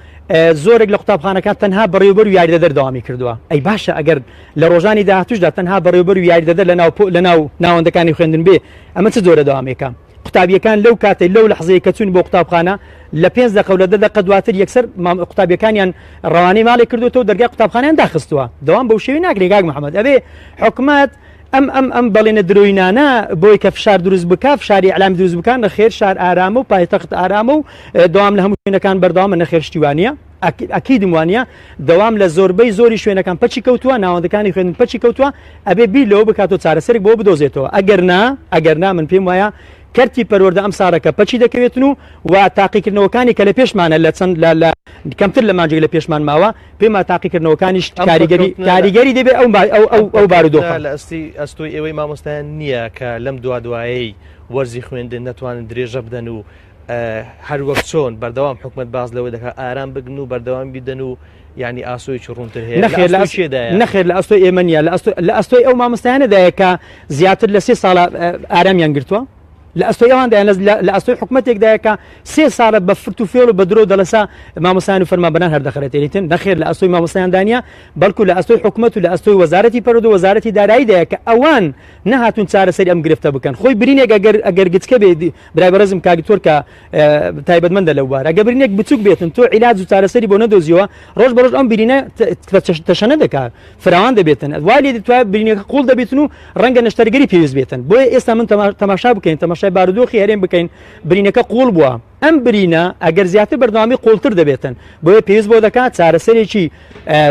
زۆرێک لە قوتابخانەکان تەنها بەڕێوبەر و یاریدەدەر دەوامی کردووە ئەی باشە ئەگەر لە ڕۆژانی داهاتوشدا تەنها بەڕێوبەر و یاریدەدەر لە ناو لە ناو ناوەندەکانی خوێندن بێ ئەمە چ جۆرە دەوامێکە قوتابیەکان لەو کاتەی لەو لەحزەیە کە چوون بۆ قوتابخانە لە پێنج دەقە و لە دە دەقە دواتر یەکسەر قوتابیەکانیان ڕەوانەی ماڵێ کردوێتەوە دەرگای قوتابخانیان داخستووە دەوام بەو شێوەی ناکرێ کاک محەممەد ئەبێ حکومەت ئەم ئەم ئەم بەڵێنە درۆینانە بۆی کە فشار دروست بکا فشاری ئیعلامی دروست بکا نەخێر شار ئارامە و پایتەخت ئارامە و دەوام لە هەموو شوێنەکان بەردەوامە نەخێر شتی وانە ئەکیدم وانە دەوام لە زۆربەی زۆری شوێنەکان پەچی کەوتووە ناوەندەکانی خوێندن پەچی کەوتووە ئەبێ بیر لەوە بکاتەوە چارەسەرێک بۆ بدۆزێتەوە ئەگەر نا ئەگەر نا من پێم وایە کەرتی پەروەردە ئەم ساڵەکە پەچی دەکەوێتن و و تاقیکردنەوەکانی کە لە پێشمانە لە چەند لە لە کەمتر لە مانگێک لە پێشمان ماوە پێما تاقیکردنەوەکانیش کاریگەری کاریگەری دەبێت ئەو ئەو ئەو ئەو بارودۆخە لە ئەستی ئەستۆی ئێوەی مامۆستایان نییە کە لەم دوا دوایەی وەرزی خوێندن نەتوانن درێژە بدەن و هەر وەک چۆن بەردەوام حکومت باز لەوە دەکات ئارام بگن و بەردەوام بیدەن و ینی ئاسۆیەکی ڕوونتر هەیە نەخێر لە ئەستۆی نەخێر لە ئەستۆی ئێمە نییە لە ئەستۆ لە ئەستۆی ئەو مامۆستایانەدایە کە زیاتر لە سێ ساڵە ئارامیان گرتووە لە ئەستۆی ئەواندایە لە ئەستۆی حکومەتێکدایە کە سێ ساڵە بە فرت و فێڵ و بە درۆ دەڵەسا مامۆستایان و فەرمانبەران هەر دەخەرێتێنیتن نەخێر لە ئەستۆی مامۆستایاندا نییە بەڵکو لە ئەستۆی حکومەت و لە ئەستۆی وەزارەتی پەروەردە و وەزارەتی داراییدایە کە ئەوان نەهاتوون چارەسەری ئەم گرفتە بکەن خۆی برینێک ئەگەر ئەگەر گچکە بێ برای بەڕێزم کاک دکتۆر کە تایبەتمەندە لەو بوارە ئەگەر برینێک بچوک بێتن تۆ عیلاج و چارەسەری بۆ نەدۆزیەوە ڕۆژ بە ڕۆژ ئەم برینە تەشەنە دەکات فراوان دەبێتن وای لێ دێت برینەکە قوڵ دەبێتن و ڕەنگە نەشتەرگەری پێویست بێتن بۆیە ئێستا من تەماشا بکەین تەماشای بارودۆخی هەرێم بکەین برینەکە قوڵ بووە ئەم برینە ئەگەر زیاتر بەردەوامی قوڵتر دەبێتن بۆیە پێویست بۆ دەکات چارەسەرێکی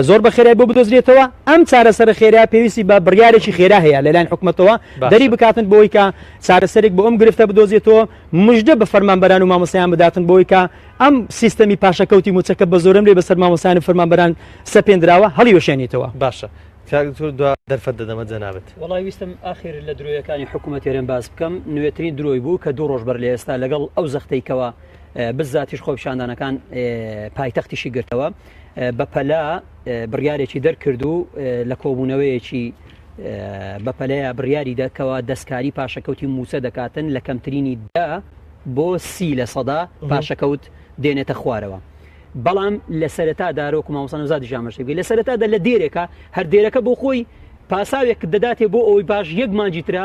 زۆر بە خێرای بۆ بدۆزرێتەوە ئەم چارەسەرە خێرا پێویستی بە بڕیارێکی خێرا هەیە لەلایەن حکومەتەوە دەری بکاتن بۆی کە چارەسەرێک بۆ ئەم گرفتە بدۆزێتەوە مژدە بە فەرمانبەران و مامۆستایان بداتن بۆی کە ئەم سیستەمی پاشەکەوتی موچەکە بە زۆرەملێ بەسەر مامۆستایان و فەرمانبەران سەپێندراوە هەڵیوەشێنیتەوە. باشە کاک دکتۆر دوا دەرفەت دەدەمە جەنابت. وەڵای ویستم ئاخر لە درۆیەکانی حکومەت هەرێم باس بکەم نوێترین درۆی بوو کە دوو ڕۆژ بەر لە ئێستا لەگەڵ ئەو زەختەی کەوا بزاتیش خۆپیشاندانەکان پایتەختیشی گرتەوە بەپەلە بڕیارێکی دەرکرد و لە کۆبوونەوەیەکی بەپەلەیە بڕیاری دەکەوە دەستکاری پاشەکەوتی موچە دەکاتن لە کەمترینی دە بۆ 30% پاشەکەوت دێنێتە خوارەوە. بەڵام لە سەرەتا دارۆک و مامۆستا نەوزادیش ئاماژەی پێ لە سەرەتادا لە دێرێکە هەر دێرەکە بۆ خۆی پاساوێک دەداتێ بۆ ئەوەی پاش یەک مانگی ترە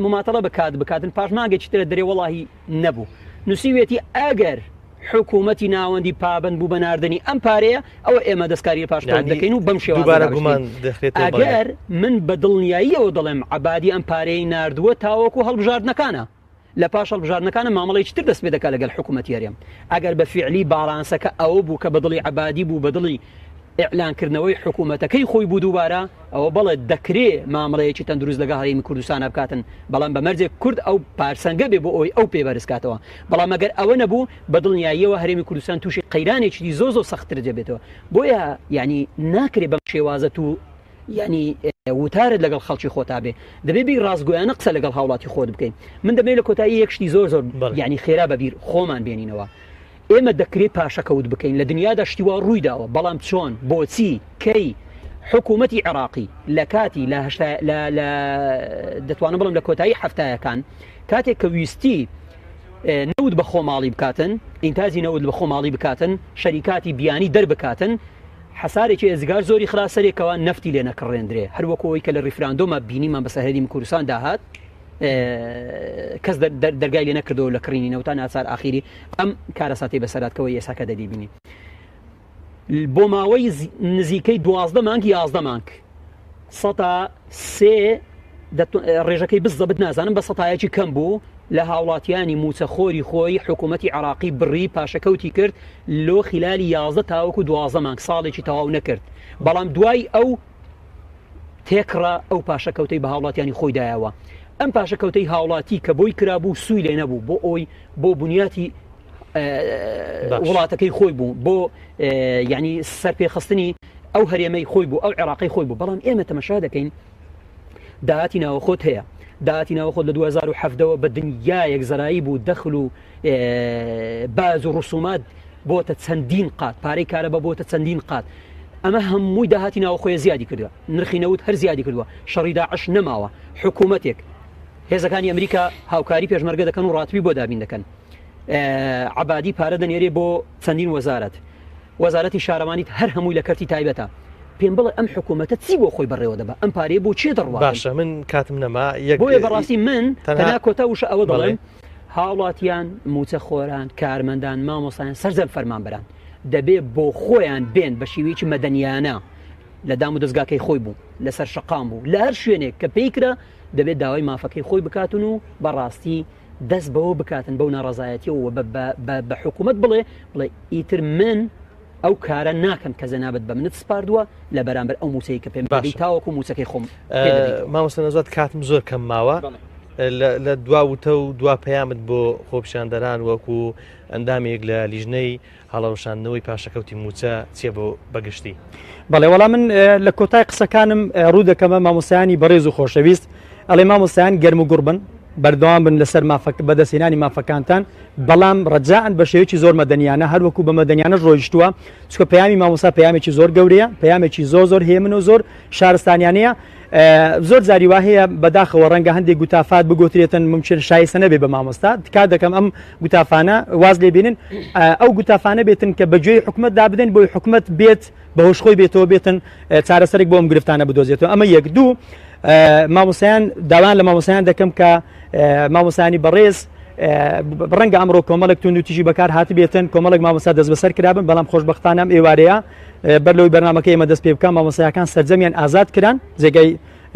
مماتەڵە بکات بکاتن پاش مانگێکی ترە دەرێ وەڵاهی نەبوو نووسیوێتی ئەگەر حکوومەتی ناوەندی پابند بوو بە ناردنی ئەم پارەیە ئەوە ئێمە دەستکاری پاش دەکەین و بەم شێوازە گومان دەخرێت ئەگەر من بە دڵنیاییەوە دەڵێم عەبادی ئەم پارەی ناردووە تاوەکو هەڵبژاردنەکانە لە پاش هەڵبژاردنەکانە مامەڵەیەکی تر دەست پێ دەکات لەگەل حکوومەتی هەرێم. ئەگەر بە فیعلی باڵانسەکە ئەوە بوو کە بە دڵی عەبادی بوو، بە دڵی ئیعلان کردنەوەی حکوومەتەکەی خۆی بوو دووبارە، ئەوە بەڵێ دەکرێ مامەڵەیەکی تەندروست لەگەڵ هەرێمی کوردستانا بکاتن، بەڵام بە مەرجێک کورد ئەو پارسەنگە بێ بۆ ئەوەی ئەو پێ بەرز کاتەوە. بەڵام ئەگەر ئەوە نەبوو، بە دڵنیاییەوە هەرێمی کوردستان تووشی قەیرانێکی زۆر زۆر سەختتر دەبێتەوە. بۆیە یانی ناکرێ بەم شێوازە تو یانی وتارت لەگەڵ خەڵکی خۆتا بێ دەبێ بی ڕاستگۆیانە قسە لەگەڵ هاوڵاتی خۆت بکەین من دەمەوێت لە کۆتایی یەک شتی زۆر زۆر یانی خێرا بەبیر خۆمان بێنینەوە ئێمە دەکرێت پاشەکەوت بکەین لە دنیادا شتی وا ڕووی داوە بەڵام چۆن بۆچی کەی حکوومەتی عێراقی لە کاتی لە هەشتا لە لە دەتوانم بڵم لە کۆتایی هەفتایەکان کاتێک کە ویستی نەوت بە خۆماڵی بکاتن ئینتاجی نەوت بە خۆماڵی بکاتن شەریکاتی بیانی دەربکاتن حەسارێکی ئێزگار زۆری خرا سەرێ کەوا نەفتی لێ نەکڕێندرێ هەر وەکو ئەوەی کە لە ڕیفراندۆما بینیمان بەسەر هەرێمی کوردستان داهات کەس دەرگای لێ نەکردەوە لە کڕینی نەوتا ناچار ئاخیری ئەم کارەساتی بەسەرات کەەوە ئێساکە دەدیبینی بۆ ماوەی نزیکەی دوازدە مانگ یازدە مانگ. سەتا سێ ڕێژەکەی بزەبت نازانم بە سەتایەکی کەم بوو لە هاوڵاتیانی موچەخۆری خۆی حکوومەتی عراقی بڕی پاشەکەوتی کرد لۆ خلالی 11 تاوەکو 12 مانگ ساڵێکی تەواو نەکرد بەڵام دوای ئەو تێکڕا ئەو پاشەکەوتەی بە هاوڵاتیانی خۆی دایەوە ئەم پاشەکەوتەی هاوڵاتی کە بۆی کرابوو سووی لێ نەبوو بۆ ئەوی بۆ بنیاتی وڵاتەکەی خۆی بوو بۆ یعنی سەرپێخستنی ئەو هەرێمەی خۆی بوو ئەو عێراقی خۆی بوو بەڵام ئێمە تەمەشا دەکەین داهاتی ناوەخۆت هەیە داهاتی ناوەخۆت لە 2017ەوە بە دنیایەک زەرایی بوو دەخل و باز و ڕسومات بۆتە چەندین قات پارەی کارەبا بۆتە چەندین قات ئەمە هەمووی داهاتی ناوخۆیە زیادی کردووە نرخی نەوت هەر زیادی کردووە شەڕی داعش نەماوە حکوومەتێک هێزەکانی ئەمریکا هاوکاری پێشمەرگە دەکەن و ڕاتبی بۆ دابین دەکەن عبادی پارە دەنێرێ بۆ چەندین وەزارەت وەزارەتی شارەوانیت هەر هەمووی لە کەرتی تایبەتە پێم بڵێ ئەم حکوومەتە چی بۆ خۆی بەڕێوە دەبا ئەم پارەیە بۆ چێ دەڕوا باشە من کاتم نەما یەک بۆیە بەڕاستی من تەنها کۆتا وشە ئەوە دەڵێم هاوڵاتیان، مووچەخۆران، کارمەندان، مامۆستایان، سەرجەم فەرمانبەران دەبێ بۆ خۆیان بێن بە شێوەیەکی مەدەنیانە لە دام و دەزگاکەی خۆی بوو، لەسەر شەقام بوو، لە هەر شوێنێک کە پێی کرا دەبێت داوای مافەکەی خۆی بکاتن و بەڕاستی دەست بەوە بکاتن بەو ناڕەزایەتیەوە و بە حکوومەت بڵێ بڵێ ئیتر من ئەو کارە ناکەم کە جەنابت بە منت سپاردووە لە بەرامبەر ئەو مووچەی کە پێم دەدەی تاوەکو مووچەکەی خۆم پێ دەدەیتەوە. مامۆستا نەوزاد کاتم زۆر کەم ماوە لە دوا وتە و دوا پەیامت بۆ خۆپیشاندەران وەکو ئەندامێک لە لیژنەی هەڵەوەشاندنەوەی پاشەکەوتی مووچە چیە بۆ بەگشتی؟ بەڵێ وەڵا من لە کۆتای قسەکانم ڕوو دەکەمە مامۆستایانی بەڕێز و خۆشەویست ئەڵێ مامۆستایان گەرم و گوڕ بن بەردەوام بن لەسەر مافەکە بەدەستهێنانی مافەکانتان بەڵام ڕەجاعن بە شێوەیەکی زۆر مەدەنیانە هەروەکو بە مەدەنیانەش ڕۆیشتووە چونکە پەیامی مامۆستا پەیامێکی زۆر گەورەیە پەیامێکی زۆر زۆر هێمن و زۆر شارستانیانەیە زۆر جاری وا هەیە بەداخەوە ڕەنگە هەندێک گوتافات بگوترێتن ممکن شایستە نەبێ بە مامۆستا تکا دەکەم ئەم گوتافانە واز لێ بێنن ئەو گوتافانە بێتن کە بەگوێی حکومەت دابدەن بۆی حکومەت بێت بەهۆش خۆی بێتەوە بێتن چارەسەرێک بۆ ئەم گرفتانە بدۆزێتەوە ئەمە یەک دوو مامۆستایان داوایان لە مامۆستایان دەکەم کە مامۆستایانی بەڕێز ڕەنگە ئەمڕۆ کۆمەڵێک توند و تیژی بەکار هاتبێتن کۆمەڵێک مامۆستا دەستبەسەر کرابن بەڵام خۆشبەختانە ئەم ئێوارەیە بەر لەوەی بەرنامەکە ئێمە دەست پێ بکەم مامۆستایەکان سەرجەمیان ئازاد کران جێگای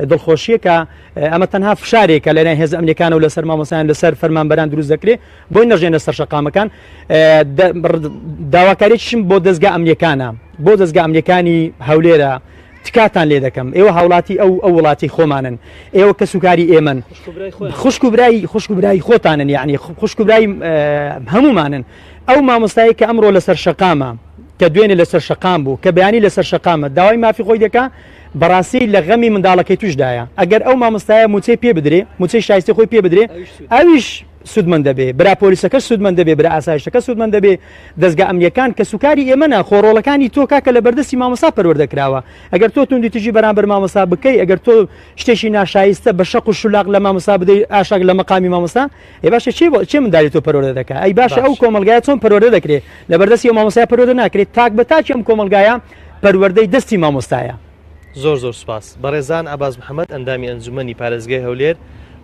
دڵخۆشیە کە ئەمە تەنها فشارێکە لەلایەن هێز ئەمنیەکان و لەسەر مامۆستایان لەسەر فەرمانبەران دروست دەکرێت بۆی نەژێنە سەر شەقامەکان داواکاریشم بۆ دەستگا ئەمنیەکانە بۆ دەستگا ئەمنیەکانی هەولێرە تکاتان لێ دەکەم ئێوە هاوڵاتی ئەو ئەو وڵاتی خۆمانن ئێوە کەسوکاری ئێمەن خوشک و برای خوشک و برای خۆتانن یعنی خوشک و برای هەمومانن ئەو مامۆستایی کە ئەمڕۆ لەسەر شەقامە کە دوێنێ لەسەر شەقام بوو کە بەیانی لەسەر شەقامە داوای مافی خۆی دەکا بەڕاستی لە غەمی منداڵەکەی توشدایە ئەگەر ئەو مامۆستایە موچەی پێ بدرێ موچەی شایستی خۆی پێ بدرێ ئەویش سوودمەند دەبێ برا پۆلیسەکەش سوودمەند دەبێ برا ئاسایشەکە سوودمەند دەبێ دەزگا ئەمنیەکان کەسوکاری ئێمەنە خۆ ڕۆڵەکانی تۆ کاکە لە بەردەستی مامۆستا پەروەردە کراوە ئەگەر تۆ توندوتیژی بەرامبەر مامۆستا بکەی ئەگەر تۆ شتێکی ناشایستە بە شەق و شولاق لە مامۆستا بدەی ئاشاک لە مەقامی مامۆستا ئێ باشە چێ بۆ چێ مندالی تۆ پەروەردە دەکا ئەی باشە ئەو کۆمەڵگایە چۆن پەروەردە دەکرێ لە بەردەستی ئەو مامۆستای پەروەردە ناکرێت تاک بە تاکی ئەم کۆمەڵگایە پەروەردەی دەستی مامۆستایە. زۆر زۆر سوپاس بەڕێزان عەباس محەمەد ئەندامی ئەنجومەنی پارێزگای هەولێر،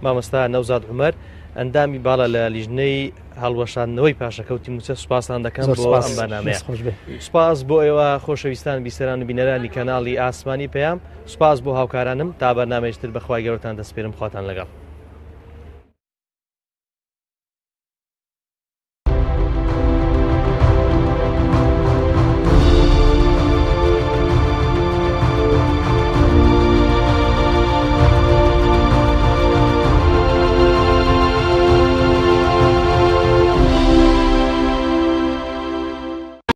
مامۆستا نەوزاد عومەر ئەندامی باڵا لە لیژنەی هەڵوەشاندنەوەی پاشەکەوتی مووچە سوپاستان دەکەم بۆ ئەم بەرنامەیە. سوپاس بۆ ئێوە خۆشەویستان بیسەران و بینەرانی کەناڵی ئاسمانی پەیام، سوپاس بۆ هاوکارانم تا بەرنامەیەکی تر بەخوای گەورەتان دەسپێرم خواتان لەگەڵ.